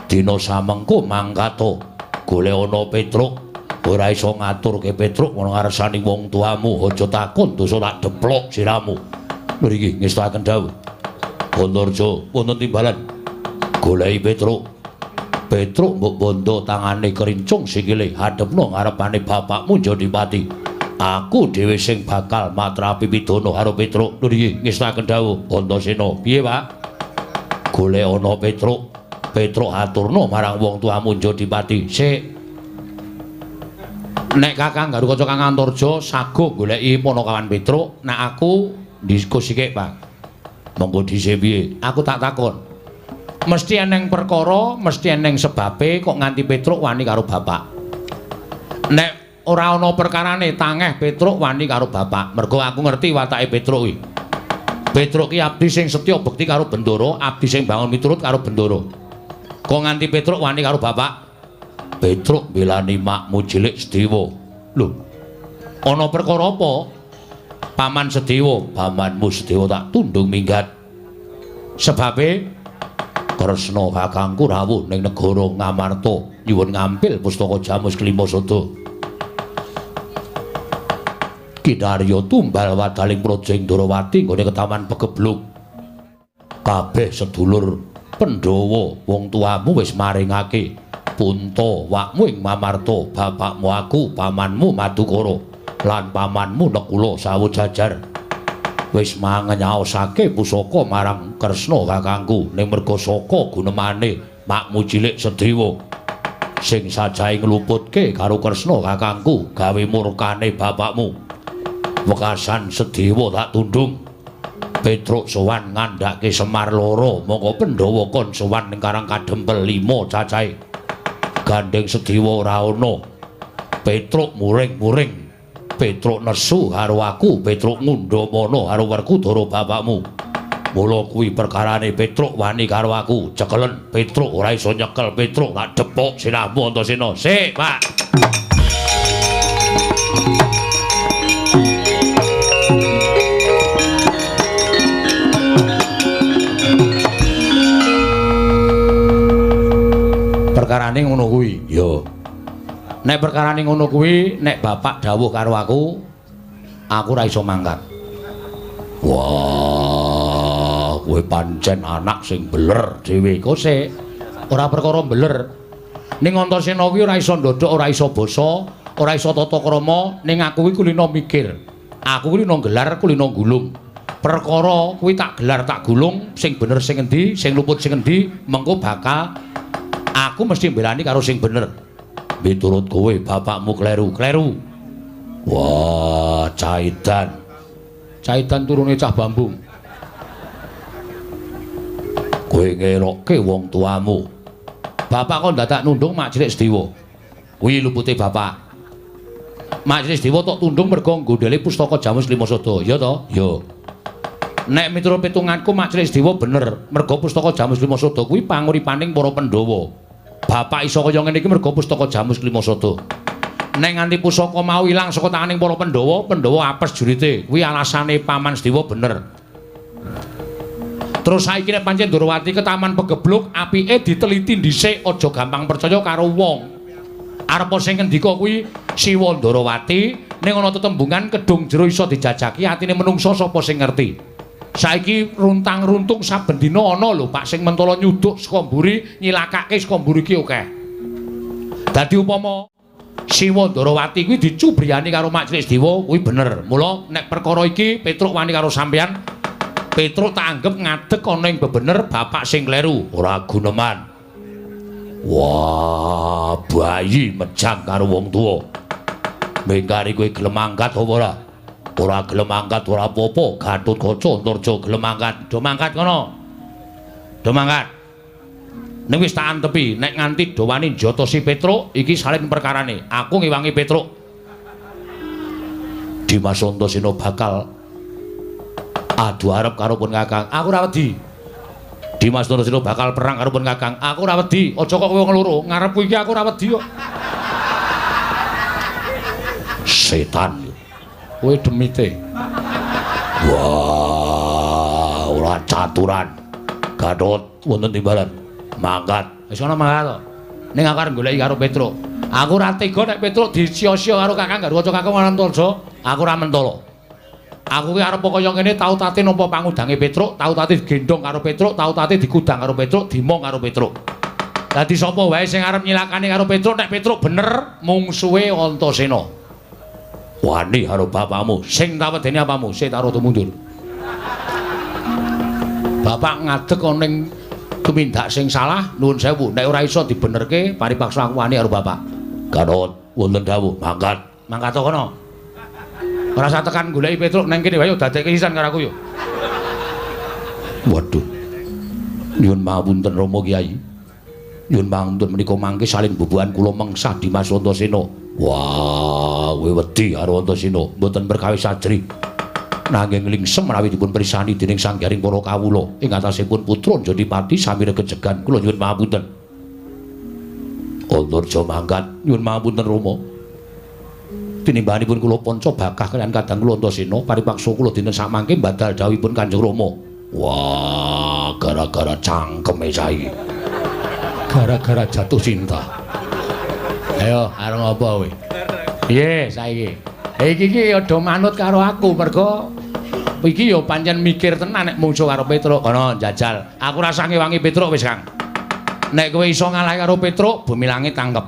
dina samengko mangkata golek ana Petruk, ora iso ngaturke Petruk ana ngarsane wong tuamu, aja takon dosa tak deplok siramu. Mriki ngestakaken dawuh. Antarja wonten timbalan. Goleki Petruk. Petruk mbok bondo tangane kerincung sikile hadepno ngarepane bapakmu Jodipati. Aku dhewe sing bakal matrapi pidana karo Petruk. Lho nggih ngestakaken dawuh Antasena. Piye, Pak? Golek ana Petruk. Petruk aturna marang wong tuamu Jodipati. Sik. Nek Kakang Garukaca Kang Antarja saguh goleki panakawan Petruk, nek aku diskusi sik, Pak. Monggo dhisik piye? Aku tak takon. Mesti eneng perkara, mesti eneng sebabe kok nganti Petruk wani karo bapak. Nek ora ana perkarane tangeh Petruk wani karo bapak. Mergo aku ngerti watake Petruk kuwi. Petruk ki abdi sing setya bekti karo Bendara, abdi sing bangun miturut karo Bendara. Kok nganti Petruk wani karo bapak? Petruk mbelani makmu cilik Sedewa. Lho. Ana perkara apa? Paman Sedewa, pamanmu Sedewa tak tundung minggat. Sebabe Kresna kakangku rawuh ning negara Ngamarta nyuwun ngampil pustaka Jamus Klima Sada. Kinarya tumbal wadaling praja ing Ndorowati nggone ketaman Pegebluk. Kabeh sedulur Pandhawa wong tuamu wis maringake punta wakmu ing Mamarta, bapakmu aku, pamanmu Madukara lan pamanmu Nekula sawujajar. Wis mangenyaosake pusaka marang Kresna kakangku ning merga saka gunemane makmu cilik Sedewa sing sajahe ngluputke karo Kresna kakangku gawe murkane bapakmu. Wekasan Sedewa tak tundung. Petruk sowan ngandhake Semar loro, mongko Pandhawa kon sowan ning Karang Kadempel 5 cacahe. Gandeng Sedewa ora ana. Petruk muring-muring. Petruk nesu karo aku, Petruk ngundhamana karo Werkudara bapakmu. Mula kuwi perkarane Petruk wani karo aku. Cekelen Petruk ora iso nyekel Petruk tak depok sirahmu Antasena. Sik, Pak. Perkarane ngono kuwi. Ya. Nek perkarane ngono kuwi, nek bapak dawuh karo aku, aku ora iso mangkat. Wah, kowe pancen anak sing beler dhewe. Kok sik ora perkara beler. Ning Antasena kuwi ora iso ndodhok, ora iso basa, ora iso tata krama, ning aku kuwi kulino mikir. Aku kulino gelar, kulino gulung. Perkara kuwi tak gelar tak gulung, sing bener sing endi, sing luput sing endi, mengko bakal aku mesti mbelani karo sing bener. Miturut kowe bapakmu kleru-kleru. Wah, Caidan. Caidan turune cah bambung. Kowe ngerokke wong tuamu. Bapak kok dadak nundung mak cilik Sedewa. Kuwi lupute bapak. Mak cilik Sedewa tok tundung mergo nggondhele pustaka Jamus Lima Sada. Ya to? Ya. Nek miturut pitunganku mak cilik Sedewa bener, mergo pustaka Jamus Lima Sada kuwi panguripaning para Pandhawa. Bapak iso kaya ngene iki mergo pustaka Jamus Klima Sada. Nek nganti pusaka mau ilang saka tanganing para Pandhawa, Pandhawa apes jurite. Kuwi alasane Paman Sedewa bener. Terus saiki nek pancen Ndorowati ke Taman Pegebluk, apike diteliti dhisik, aja gampang percaya karo wong. Arep sing ngendika kuwi Siwa Ndorowati, ning ana tetembungan kedung jero iso dijajaki atine menungsa sapa sing ngerti. Saiki runtang-runtung saben dina ana lho Pak sing mentala nyuduk saka mburi nyilakake saka mburi ki akeh. Dadi upama Siwa Ndorowati kuwi dicubriyani karo Mak Cilik Sedewa kuwi bener. Mula nek perkara iki Petruk wani karo sampeyan, Petruk tak anggep ngadeg ana ing bebener bapak sing kleru, ora guneman. Wah, bayi mejang karo wong tuwa. Mengkari kowe gelem angkat apa ora? Ora gelem angkat ora apa-apa, Gatotkaca Antarja gelem angkat. Do mangkat kono. Do mangkat. Ning wis tak antepi, nek nganti do wani njotosi Petruk, iki salin perkarane. Aku ngewangi Petruk. Dimas Antasena bakal adu arep karo pun Kakang. Aku ora wedi. Dimas Antasena bakal perang karo pun Kakang. Aku ora wedi. Aja kok kowe wong loro, ngarepku iki aku ora wedi kok. Setan. Kowe demite. Wah, ora caturan. Gatot wonten timbalan. Mangkat. Wis ana mangkat to. Ning aku arep goleki karo Petruk. Aku ora tega nek Petruk disia-sia karo Kakang Garwaca Kakang Antarja. Aku ora mentolo. Aku ki arep kaya ngene tau tate nampa pangudange Petruk, tau tate digendhong karo Petruk, tau tate dikudang karo Petruk, dimong karo Petruk. Dadi sapa wae sing arep nyilakani karo Petruk nek Petruk bener mungsuhe Antasena. Wani karo bapakmu, sing tak wedeni apamu, sing tak rada mundur. Bapak ngadeg ana ning tumindak sing salah, nuwun sewu, nek ora iso dibenerke paripaksa aku wani karo bapak. Gatot wonten dawuh, mangkat. Mangkat kono. Ora usah tekan goleki Petruk nang kene wae yo dadekke sisan karo aku yo. Waduh. Nyuwun pangapunten Rama Kyai. Nyuwun pangapunten menika mangke salin bubuhan kula mengsah Dimas Antasena. Wah, kowe wedi karo Antasena, mboten perkawis ajrih. Nanging lingsem menawi dipun pirsani dening Sang Garing para kawula ing atasipun putra Jodipati sami regejegan. Kula nyuwun pangapunten. Antarja mangkat, nyuwun pangapunten Rama. Tinimbahanipun kula panca bakah kaliyan kadang kula Antasena paripaksa kula dinten sakmangke badal dawuhipun Kanjeng Rama. Wah, gara-gara cangkeme saiki. Gara-gara jatuh cinta. Ayo, arep ngopo kowe? Piye saiki? Iki iki aja manut karo aku mergo iki ya pancen mikir tenan nek mungsuh karo Petruk. Kono njajal. Aku ora usah ngewangi Petruk wis, Kang. Nek kowe iso ngalahi karo Petruk, bumi langit tangkep.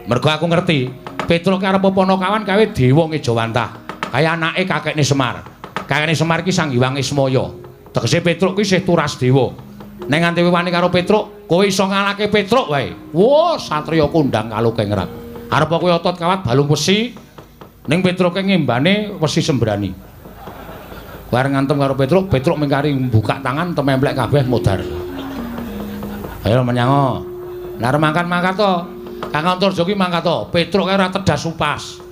Mergo aku ngerti Petruk ki arep Panakawan kawe dewa ngejawantah. Kaya anake kakekne Semar. Kakekne Semar ki Sang Hyang Ismaya. Tegese Petruk ki isih turas dewa. Nek nganti wani karo Petruk, kowe iso ngalahke Petruk wae. Wah, satriya kondang kalukengrat. Arep kowe otot kawat balung wesi, ning Petruke ngembane wesi sembrani. Kowe arep ngantem karo Petruk, Petruk mengkari buka tangan tememplek kabeh modar. Ayo menyango. Lah arep mangkat-mangkat to. Kang Antarja ki mangkat to. Petruk kae ora tedas upas.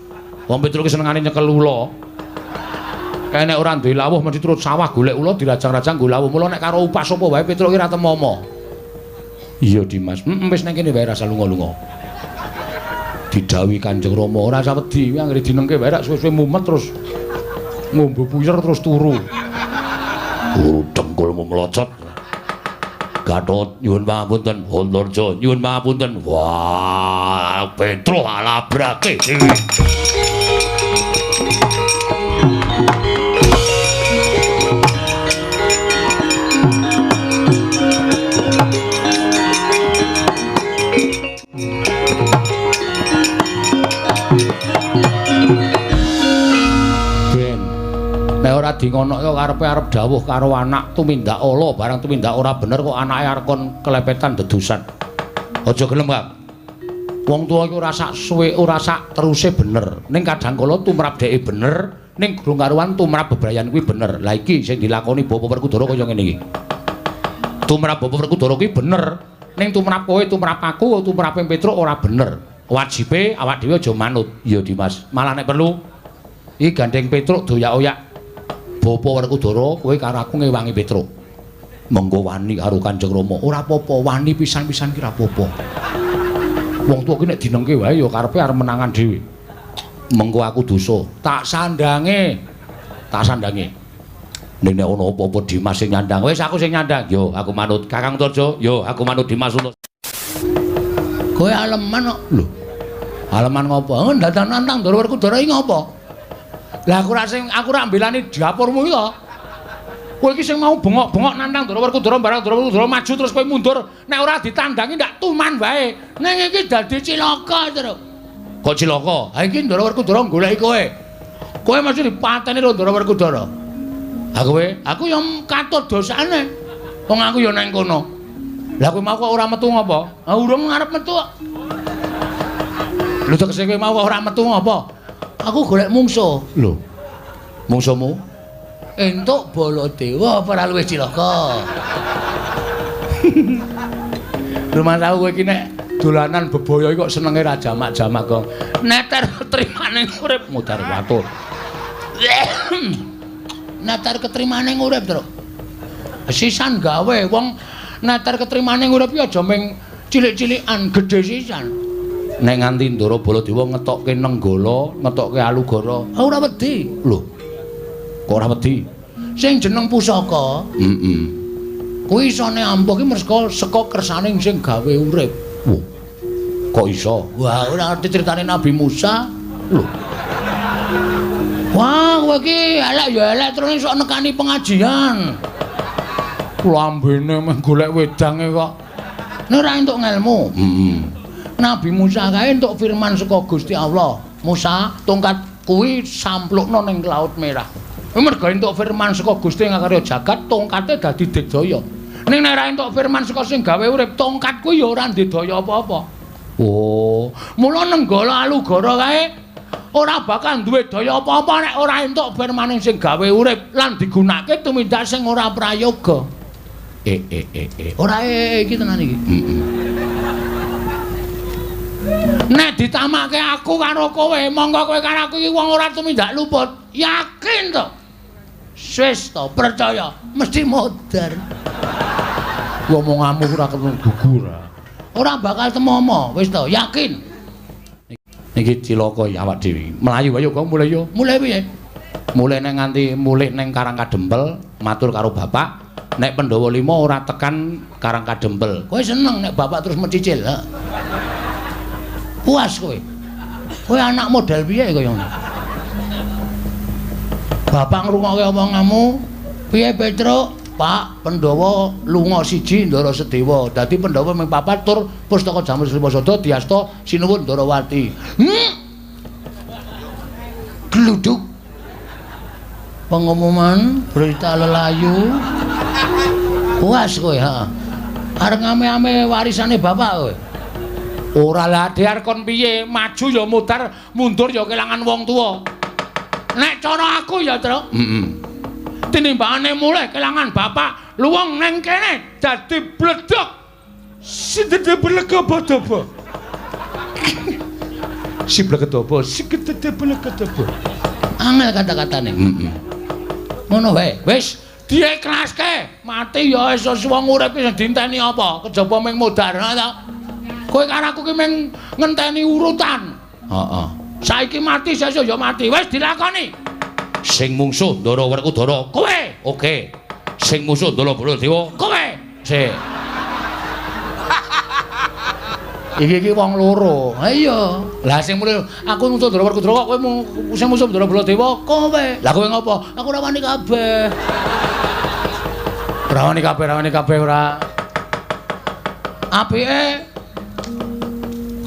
Wong Petruk ki senengane nyekel ula. Kae nek ora duwe lawuh mesti turut sawah golek ula dirajang-rajang nggo lawuh. Mula nek karo upas apa wae Petruk ki ora temomo. Iya Dimas, wis nang kene wae rasa lunga-lunga. Didhawuhi Kanjeng Rama ora usah wedi, anggere dinengke wae rak suwe-suwe mumet terus ngombe puyer terus turu. Turu dengkulmu mlocot. Gatot nyuwun pangapunten, Antarja nyuwun pangapunten. Wah, Petruk alabrake dhewe. Nek ora dingonokke karepe arep dawuh karo anak tumindak ala barang tumindak ora bener kok anake arep kon kelepetan dedusan. Aja gelem, Kang. Wong tuwa iki ora sak suwe ora sak teruse bener. Ning kadang kala tumrap dheke bener, ning gurung karuan tumrap bebrayan kuwi bener. Lah iki sing dilakoni Bapak Werkudara kaya ngene iki. Tumrap Bapak Werkudara kuwi bener, ning tumrap kowe, tumrap aku, tumrape Petruk ora bener. Wajibe awak dhewe aja manut. Iya, Dimas. Malah nek perlu iki gandeng Petruk doyak-oyak Bapak Werkudara kowe karo aku ngewangi Petruk. Mengko wani karo Kanjeng Rama. Ora apa-apa, wani pisan-pisan ki ora apa-apa. Wong tuwa ki nek dinengke wae ya karepe arep menangan dhewe. Mengko aku dosa. Tak sandange. Tak sandange. Ning nek ana apa-apa Dimas sing nyandang. Wis aku sing nyandang. Yo aku manut Kakang Antarja. Yo aku manut Dimas. Kowe aleman kok. Lho. Aleman ngopo? Ndatang nantang Ndara Werkudara iki ngopo? Lah aku ora sing aku ora mbelani dapurmu iki to. Kowe iki sing mau bengok-bengok nantang Ndara Werkudara barang Ndara Werkudara maju terus kowe mundur, nek ora ditandangi ndak tuman wae. Ning iki dadi cilaka, Truk. Kok cilaka? Ha iki Ndara Werkudara goleki kowe. Kowe mesti dipateni karo Ndara Werkudara. Ha kowe, aku ya katut dosane. Wong aku ya nang kono. Lah kowe mau kok ora metu ngopo? Ha urung arep metu kok. Lho tegese kowe mau kok ora metu ngopo? Aku golek mungsuh. Lho. Mungsuhmu? Entuk Baladewa apa ora luwih cilaka? Rumah tahu kowe iki nek dolanan bebaya iki kok senenge ra jamak-jamak kok. Neter ketrimane urip mudhar watur. Neter ketrimane urip, Truk. Sisan gawe wong neter ketrimane urip iki aja ming cilik-cilikan, gedhe sisan. Nek nganti Ndara Baladewa ngetokke Nenggala, ngetokke Alugara, ora wedi. Lho. Kok ora wedi? Sing jeneng pusaka, heeh. Kuwi isone ampuh ki merga saka kersane sing gawe urip. Wah. Kok iso? Wah, ora ngerti critane Nabi Musa. Lho. Wah, kowe iki elek ya elek terus iso nekani pengajian. Lambene meh golek wedange kok. Nek ora entuk ngelmu. Heeh. Nabi Musa kae entuk firman saka Gusti Allah. Musa, tongkat kuwi samplukno ning Laut Merah. Merga entuk firman saka Gusti ngakarya jagat, tongkate dadi digdaya. Ning nek ora entuk firman saka sing gawe urip, tongkat kuwi ya ora ndedaya apa-apa. Oh, mula Nenggala Alugara kae ora bakal duwe daya apa-apa nek ora entuk firmane sing gawe urip lan digunakake tumindak sing ora prayoga. Ora iki tenan iki. Heeh. Nek ditamake aku karo kowe, monggo kowe karo aku iki wong ora tumindak luput. Yakin to? Wis to, percaya, mesti modar. Omonganmu ora ketemu gugur. Ora bakal temomo, wis to, yakin. Niki cilaka ya awak dhewe. Mlayu ayo kok mulih yo. Mulih piye? Mulih nek nganti mulih ning Karang Kadempel, matur karo bapak, nek Pandhawa 5 ora tekan Karang Kadempel. Kowe seneng nek bapak terus mencicil, ha? Puas kowe. Kowe anak model piye kaya ngono? Bapak ngrungokke omonganmu, piye Petruk? Pak, Pandhawa lunga siji Ndara Sedewa. Dadi Pandhawa ming papat tur pustaka Jamus Lima Sada diasta sinuwun Ndarawati. Gluduk. Pengumuman berita lelayu. Puas kowe, ha. Arep ngame-ame warisane bapak kowe. Ora lah dhiar kon piye, maju ya mudar, mundur ya kelangan wong tuwa. Nek cara aku ya, Truk. Heeh. Tinimbangane mulih kelangan bapak, luwung neng kene dadi bledhog. Sidede blegedobo. Si blegedobo, sigedede blegedobo. Angel kata-katane. Heeh. Ngono wae. Wis diiklaske, mati ya wis wong urip iki dinteni apa? Kejaba ming modar ta. Kowe karo aku ki ming ngenteni urutan. Heeh. Saiki mati sesuk ya mati. Wis dilakoni. Sing mungsuh Ndara Werkudara kowe. Oke. Sing musuh Ndara Baladewa kowe. Sik. Iki iki wong loro. Ha iya. Lah sing mulih aku musuh Ndara Werkudara kok kowe sing musuh Ndara Baladewa kowe. Lah kowe ngopo? Aku ora wani kabeh. Ora wani kabeh, ora wani kabeh ora. Apike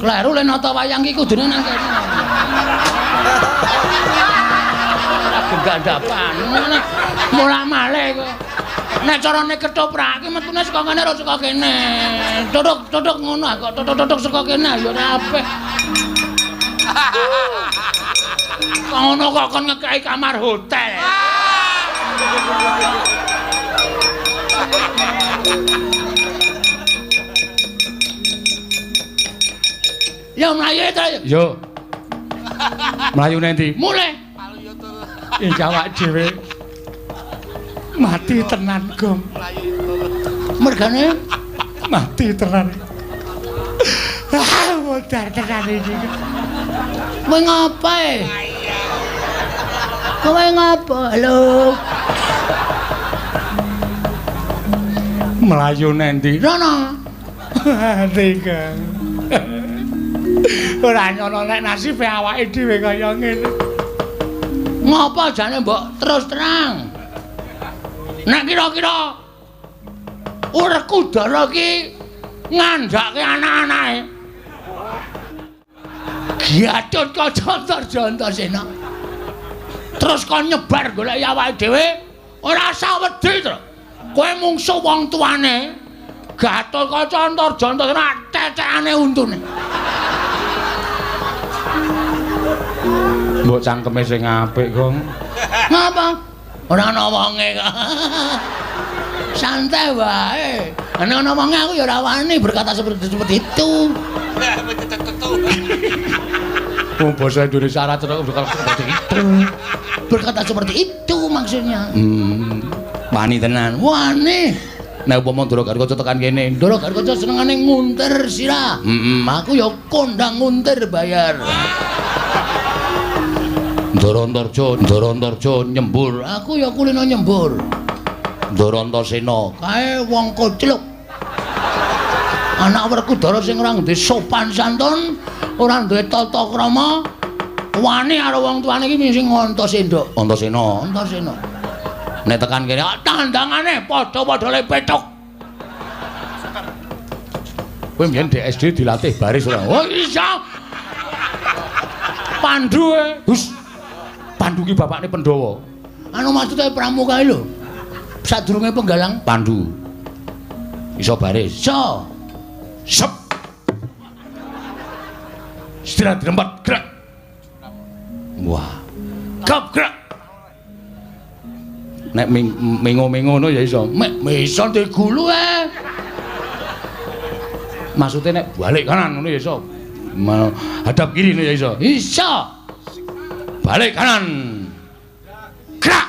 kleru le nata wayang iki kudune nang kene. Ora gendhandapan. Mulak-malik kok. Nek carane ketoprak iki metune saka kene ora saka kene. Tutuk-tutuk ngono kok tutuk-tutuk saka kene ya ora apik. Kok ngono kok kon ngekeki kamar hotel. Ya mlayu ta. Yo. Mlayu nang ndi? Mulih. Iki awak dhewe mati tenan, Gong. Mergane mati tenan. Ah, modar tenan iki. Kowe ngapa? Kowe ngapa? Halo. Mlayu nang ndi? Rono. Mati, Gong. Ora nyono nek nasibe awake dhewe kaya ngene. Ngapa jane mbok terus terang? Nek kira-kira Werkudara iki ngandhake anak-anake. Gatotkaca Antarjana. Terus kon nyebar golek awake dhewe, ora usah wedi to. Kowe mungsuh wong tuane. Gatotkaca Antarjana cecekane untune. Mbok cangkeme sing apik, Gong. Ngapa? Ora ana wonge kok. Santai wae. Nek ana wonge aku ya ora wani berkata seperti itu. Wong basa Indonesia ora cocok berkata seperti itu. Berkata seperti itu maksudnya. Wani tenan. Wani. Nek upama Ndara Gatotkaca tekan kene, Ndara Gatotkaca senengane nguntir sirah. Heeh, aku ya kondang nguntir bayar. Ndara Antarja, Ndara Antarja nyembur. Aku ya kulino nyembur. Ndara Antasena, kae wong kocluk. Anak Werkudara sing ora duwe sopan santun, ora duwe tata krama, wani karo wong tuane iki sing Antasena. Antasena, Antasena. Nek tekan kene tandangane padha-padha le pethuk. Kowe mbiyen di SD dilatih baris ora? Oh iya. Pandu e. Hus. Pandu ki bapakne Pandhawa. Anu maksude pramuka lho. Sadurunge penggalang Pandu. Iso baris. Iso. Sep. Istirahat dirempat gerak. Wah. Gap gerak. Nek mengo-mengo ngono ya iso. Mek iso digulu e. Maksude nek balik kanan ngono ya iso. Hadap kiri ngono ya iso. Iso. Balik kanan. Gerak.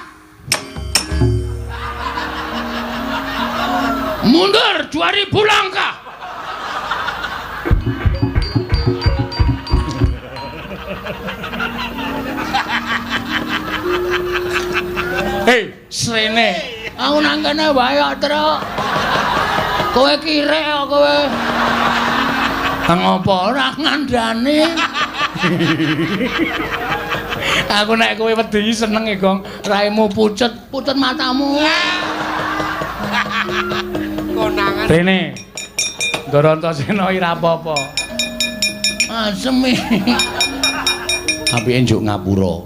Mundur 2000 langkah. Hei, srene. Aku nang kene wae kok, Truk. Kowe kirek kok kowe. Nang apa ora ngandani? Aku nek kowe wedi seneng e, Gong. Raimu pucet, pucet matamu. Konangan. Rene. Ndara Antasena ora apa-apa. Asem iki. Apike njuk ngapura.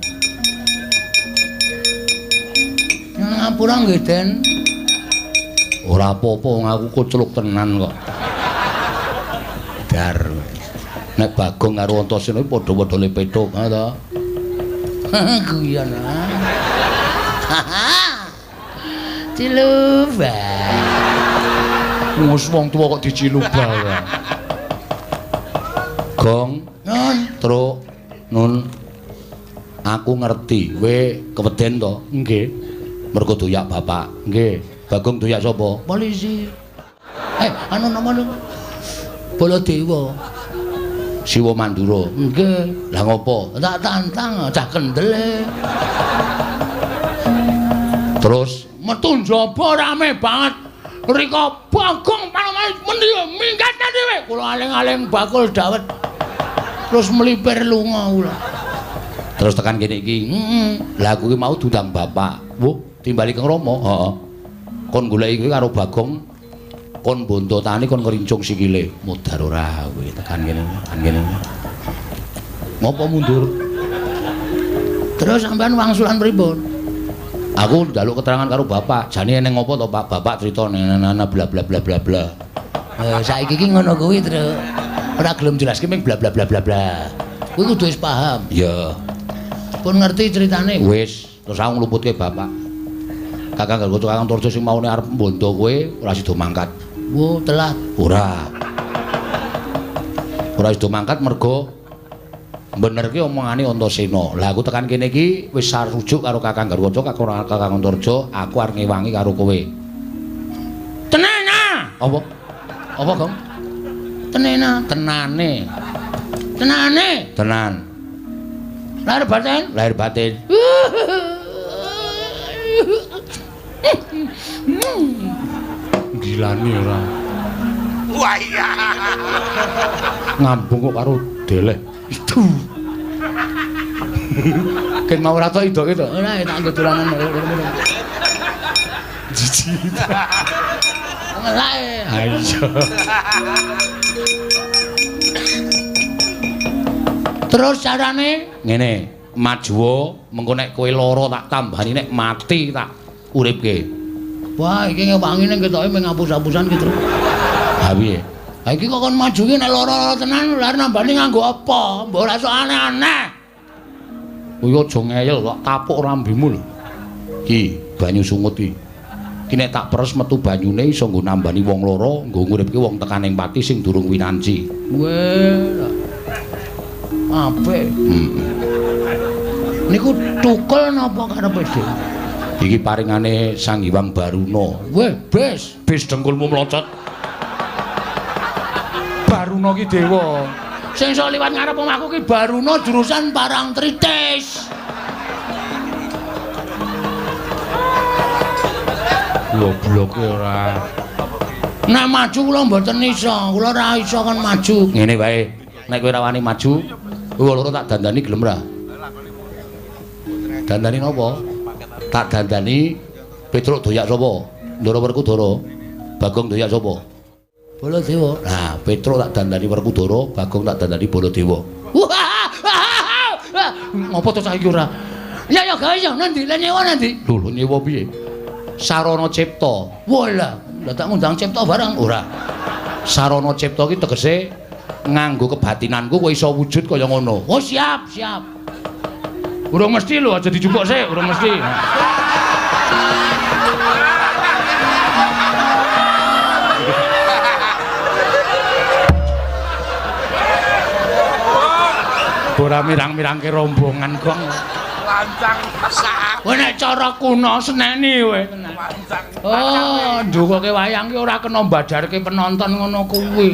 Ngapura nggih, Den. Ora apa-apa wong aku kocluk tenan kok. Dar. Nek Bagong karo Antasena padha-padha le pethuk, ha ta? Guyon. Ciluba. Wis wong tuwa kok diciluba ya. Gong, Nun, Truk, Nun. Aku ngerti, kowe keweden to? Nggih. Mergo doyak bapak. Nggih. Bagong doyak sapa? Polisi. Anu nama niku? Baladewa. Siwa Mandura. Nggih. Lah ngopo? Tak tantang, cah kendel e. Terus metu njaba rame banget. Rika Bagong panomane mendi minggat dhewe. Kula aling-aling bakul dawet. Terus mlipir lunga kula. Terus tekan kene iki. Heeh. Lah aku ki mau diundang bapak. Wuh, timbali Kang Rama. Heeh. Kon goleki kuwi karo Bagong kon bontotane kon ngrincung sikile. Mudar ora kowe tekan kene, tekan kene. Ngopo mundur? Terus sampean wangsulan pripun? Aku njaluk keterangan karo bapak. Jane eneng ngopo to, Pak? Bapak crita nana bla bla bla bla bla. Saiki iki ngono kuwi, Truk. Ora gelem jelaske ming bla bla bla bla bla. Kuwi kudu wis paham. Iya. Pun ngerti ceritane. Wis, terus aku ngluputke bapak. Kakang Gargoco Kakang Torjo sing maune arep mbondo kowe ora sida mangkat. Wo, telat. Ora. Ora sida mangkat mergo benerke omongane Antasena. Lah aku tekan kene iki wis sarujuk karo Kakang Gargoco, Kakang Antarja, aku arep ngewangi karo kowe. Tenana. Apa? Apa, Gong? Tenena, tenane. Tenane. Tenan. Lahir batin? Lahir batin. Gilani ora. Wah iya. Ngambung kok karo deleh. Itu. Ken mau ora tok idoke to. Ora tak nggo dolanan. Jijik. Ngelake. Ha iya. Terus carane ngene, majuwa mengko nek kowe lara tak tambani, nek mati tak uripke. Wah, iki ngewangi ning ketoke mung ngapus-apusan ki, Truk. Ha piye? Ha iki kok kon maju ki nek lara-lara tenan lha nambani nganggo apa? Mbok ora sok aneh-aneh. Kuwi aja ngeyel kok tapuk rambimu lho. Ki banyu sungut iki. Ki nek tak peres metu banyune iso nggo nambani wong lara, nggo nguripke wong tekan ing pati sing durung winanci. Weh. Apik. Niku tukul napa karepe dhewe? Iki paringane Sang Hyang Baruna. Weh, bes, bes dengkulmu mlocot. Baruna ki dewa. Sing iso liwat ngarep omahku ki Baruna jurusan Parangtritis. Gobloke ora. Nek maju kula mboten iso, kula ora iso kon maju. Ngene wae. Nek kowe ora wani maju, kowe loro tak dandani gelem ra? Dandani napa? Tak dandani Petruk doyak sapa? Ndara Werkudara. Bagong doyak sapa? Baladewa. Nah, Petruk tak dandani Werkudara, Bagong tak dandani Baladewa. Ngopo to cah iki ora? Ya ya gawe ya nanti, le nyewa nanti. Lho, lho nyewa piye? Sarana Cipta. Walah, lah tak ngundang Cipta barang ora. Sarana Cipta ki tegese nganggo kebatinanku kowe iso wujud kaya ngono. Oh, siap, siap. Urung mesti lho, aja dijupuk sik, urung mesti. Ora mirang-mirangke rombongan kok. Lancang sak. Kowe nek cara kuno seneni kowe. Oh, ndukoke wayang ki ora kena mbadarke penonton ngono kuwi.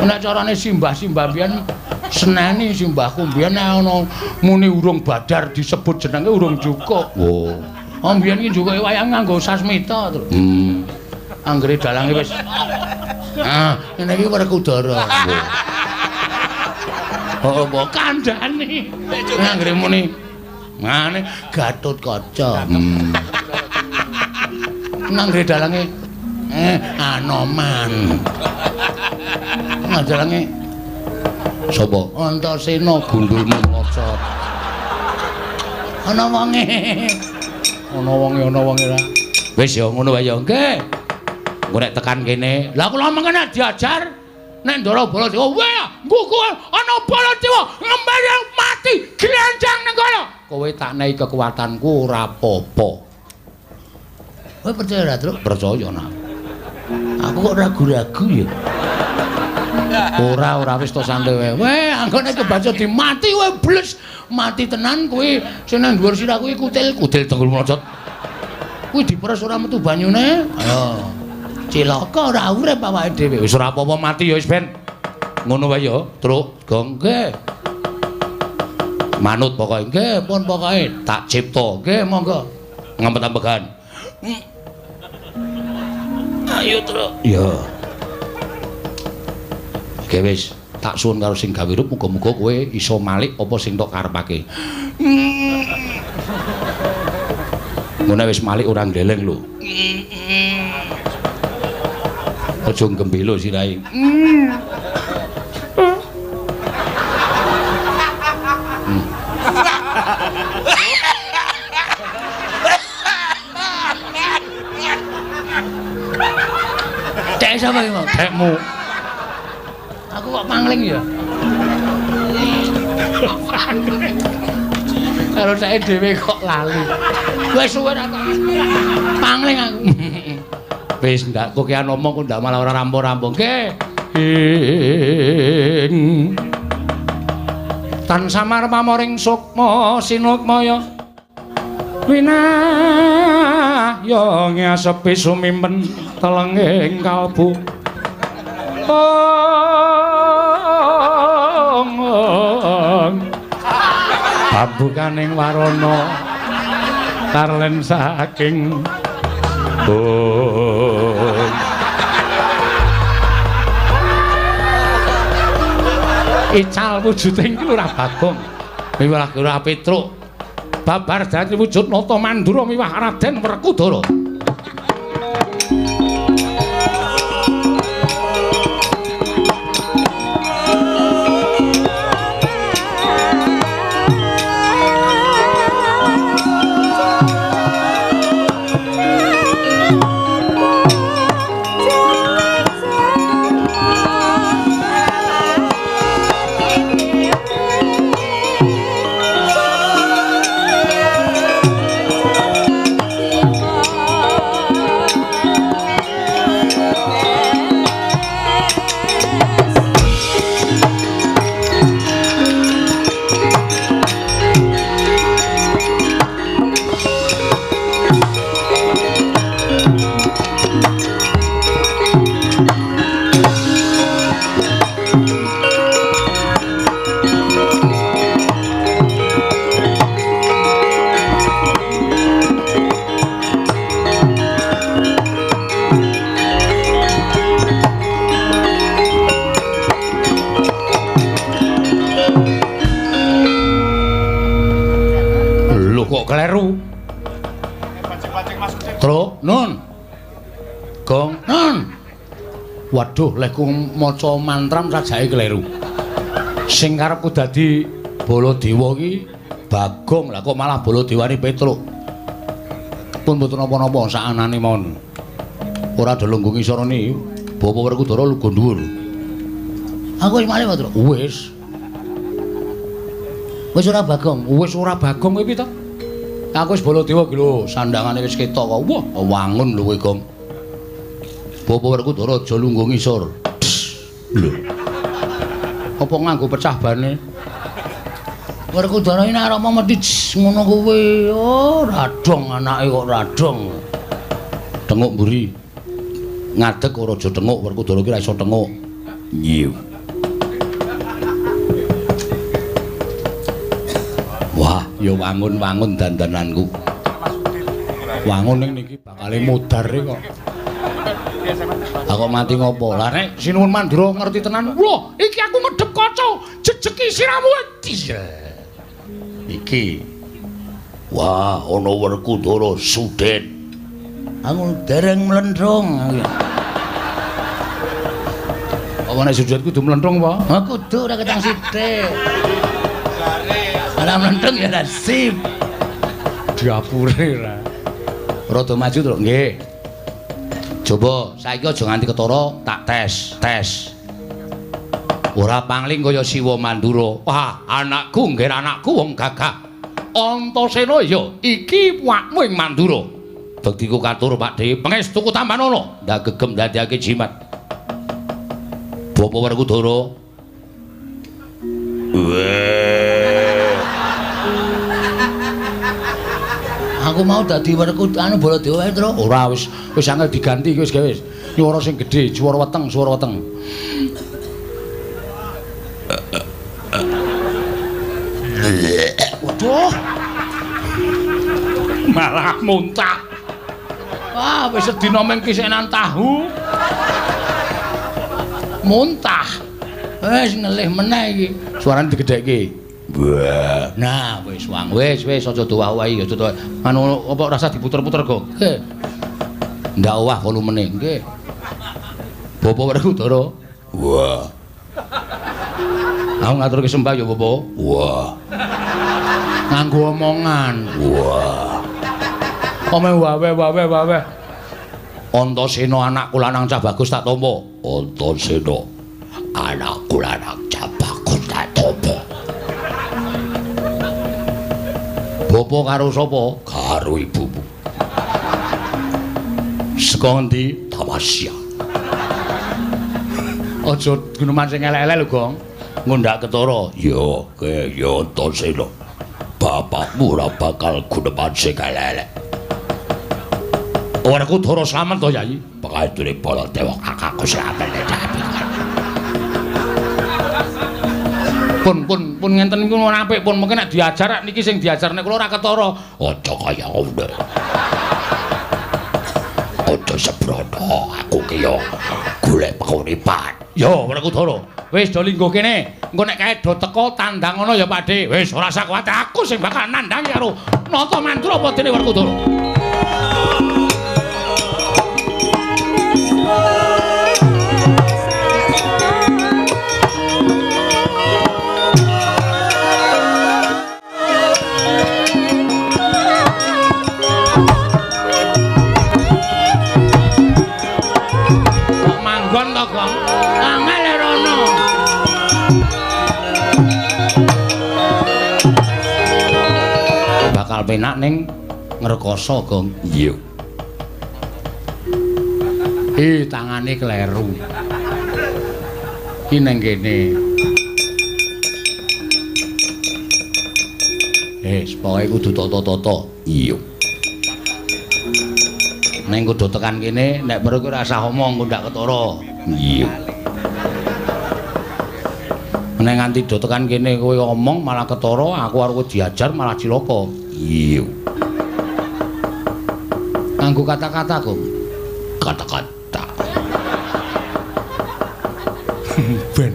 Nek carane simbah-simbah biyen seneni simbahku biyen nek ana muni urung badar disebut jenenge urung cukup. Oh. Oh biyen ki njukoke wayang nganggo sasmita to. Anggere dalange wis. Ah, ngene iki Werkudara. Oh, mbok kandhane. Anggere muni ngene Gatotkaca. Nanggre dalange Anoman. Nang dalange sapa? Antasena gundulmu mlocot. Ana wonge. Ana wonge, ana wonge ra. Wis ya ngono wae ya nggih. Engko nek tekan kene, lah kula mengke nek diajar nek Ndara Baladewa, weh, nggugu ana Baladewa ngembali mati glenjang nang kono. Kowe tak nehi kekuatanku ora apa-apa. Kowe percaya ora, Truk? Percaya nak. Aku kok ragu-ragu ya. Ora, ora wis to santai wae. Weh, anggone kebaca dimati kowe bles, mati tenan kuwi sing nang dhuwur sirah kuwi kutil, kutil tenggul mlocot. Kuwi diperes ora metu banyune. Ayo. Cilaka ora urip awake dhewe. Wis ora apa-apa mati ya wis ben. Ngono wae ya, Truk. Gong nggih. Manut pokoke nggih, pun pokoke tak cipta. Nggih, monggo. Ngempet-ambegan. Ayo, Truk. Ya. Oke wis, tak suwun karo sing gawe rup muga-muga kowe iso malik apa sing tok karepake. Ngono wis malik ora ngleleng lho. Aja gembelo sirahe. Cek sapa iki, Mas? Cekmu. Aku kok pangling ya? Karo ceke dhewe kok lali. Wis suwe ra pangling aku. Wis ndak kokean omong kok ndak malah ora rampung-rampung. Nggih. Tan samar pamoring sukma sinukmaya winahya ngasepi sumimpen telenging kalbu. Pambukaning warana tarlen saking bung. Ical wujuding Lurah Bagong miwah Lurah Petruk babar dadi wujud nata Mandura miwah Raden Werkudara. Waduh, lehku maca mantram sajake kleru. Sing karepku dadi Baladewa iki Bagong, lah kok malah Baladewane Petruk. Pun mboten napa-napa sakanane mawon. Ora do lungguh ngisorone. Bapak Werkudara lungguh dhuwur. Aku wis malih, Truk. Wis. Wis ora Bagong, wis ora Bagong kowe piye to? Aku wis Baladewa iki lho, sandangane wis ketok kok. Wah, wangun lho kowe, Gong. Bapak Werkudara aja lungguh ngisor. Lho. Apa nganggo pecah bane? Werkudara iki nek arep mesti ngono kuwi. Oh, radong anake kok radong. Tenguk mburi. Ngadeg ora aja tenguk, Werkudara iki ora iso tenguk. Iya. Wah, ya wangun-wangun dandananku. Wangun ning niki bakale mudhar kok. Aku mati ngopo? Lah nek Sinuwun Mandura ngerti tenan. Wah, iki aku medhep kaca, jejeki siramu. Iki. Wah, ana Werkudara sudet. Aku dereng mlendrung. Apa nek sudet kudu mlendrung apa? Ha kudu ora ketang sithik. Ora mlendrung ya nasib. Diapure ra. Rada maju, Truk. Nggih. Coba saiki aja nganti ketara, tak tes, tes. Ora pangling kaya Siwa Mandura. Wah, anakku nggih anakku wong gagah. Antasena ya iki wakmu ing Mandura. Bektiku katur Pakdhe, pangestuku tampanana. Ndak gegem ndadekake jimat. Bapak Werkudara. Aku mau dadi Werkudara anu Baladewa wae, Truk. Ora wis wis angel diganti wis gawe wis. Nyuwara sing gedhe, swara weteng, swara weteng. Waduh. Malah muntah. Wah, wis sedina mung kisenan tahu. Muntah. Wis ngelih meneh iki. Suarane digedhekke. Wah. Nah, wis wang. Wis wis aja doah-owahi, aja doah. Anu apa rasa diputer-puter kok. Nggih. Ndak owah volumene. Nggih. Bapak Werkudara. Wah. Aku ngaturke sembah ya, Bapak. Wah. Nganggo omongan. Wah. Omeh wawe wawe wawe. Antasena anakku lanang cah bagus tak tampa. Antasena anakku lanang cah bagus tak tampa. Bapak karo sapa? Karo ibumu. Saka ngendi? Tamasya. Aja guneman sing elek-elek lho, Gong. Ngundak ketara. Ya, ke ya Antasena. Bapakmu ora bakal guneman sing elek-elek. Werkudara slamet to, Yai? Pangature Baladewa kakakku slamet. Pun pun pun ngenten niku ora apik pun mungkin nek diajar niki sing diajar nek kula ora ketara. Aja kaya ngono. Aja sembrono, aku ki yo golek penguripan. Yo Werkudara, wis do lingguh kene. Engko nek kae do teko tandang ngono ya Pakdhe. Wis ora usah kuwatir, aku sing bakal nandhangi karo Nata Mandura apa dene Werkudara. Manggon to, Gong? Angel rono. Bakal penak ning ngrekoso, Gong. Iya. Tangane kleru. Ki ning kene. Pokoke kudu tata-tata. Iya. Neng kudu tekan kene, nek perlu ora usah omong, engko ndak ketara. Iya. Nek nganti do tekan kene kowe omong malah ketara, aku arep diajar malah cilaka. Iya. Nganggo kata-kata, Gong. Kata-kata. Ben.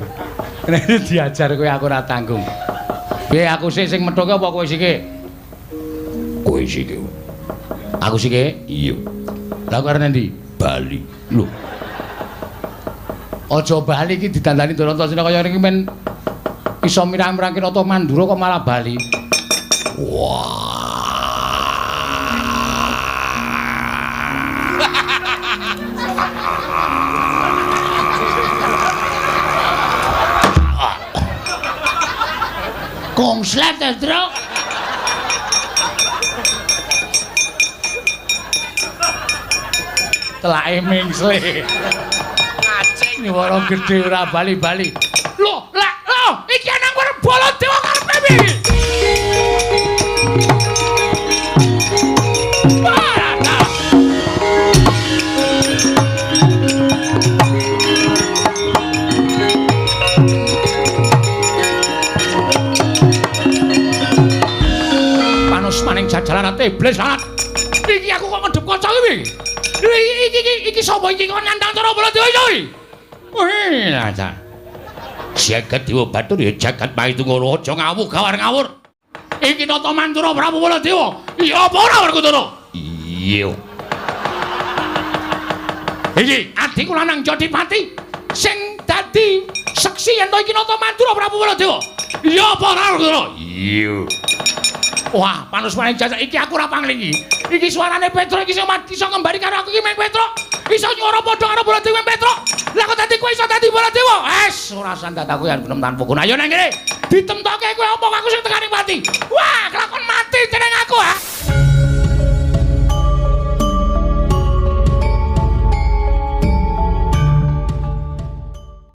Nek diajar kowe aku ora tanggung. Piye aku sik sing methuke apa kowe sike? Kowe sike. Aku sike? Iya. Lah kowe arep endi? Bali. Lho. Aja bali iki didandani Ndara Antasena kaya ngene iki men iso mirang-mirangke Nata Mandura kok malah bali. Wah. Kongslet, Truk. Telake mingsle. Ngacing. Nyuwara gedhe ora bali-bali. Lho, lah, lho, iki nang Baladewa karepe piye? Panus maning jajalan iblis lanat. Iki aku kok ngedep kaca iki piye? Iki sapa iki kok nantang cara Baladewa iki? Wih, aja. Jagat Dewa Batur ya jagat Maitungara aja ngawuh gawar ngawur. Iki Nata Mandura Prabu Baladewa. Iya apa ora Werkudara? Iya. Iki adikku lanang Jodipati sing dadi seksi yen to iki Nata Mandura Prabu Baladewa. Iya apa ora Werkudara? Iya. Wah, panus maning jajak iki aku ora panglingi. Iki suarane Petro iki sing iso ngembari karo aku iki meng Petro. Iso nyuwara padha karo Baladewa meng Petro. Lah kok dadi kowe iso dadi Baladewa? Es, ora sandat aku yen gunem tanpa guna. Ayo nang kene. Ditemtoke kowe omong aku sing tekani pati. Wah, kelakon mati jeneng aku, ha.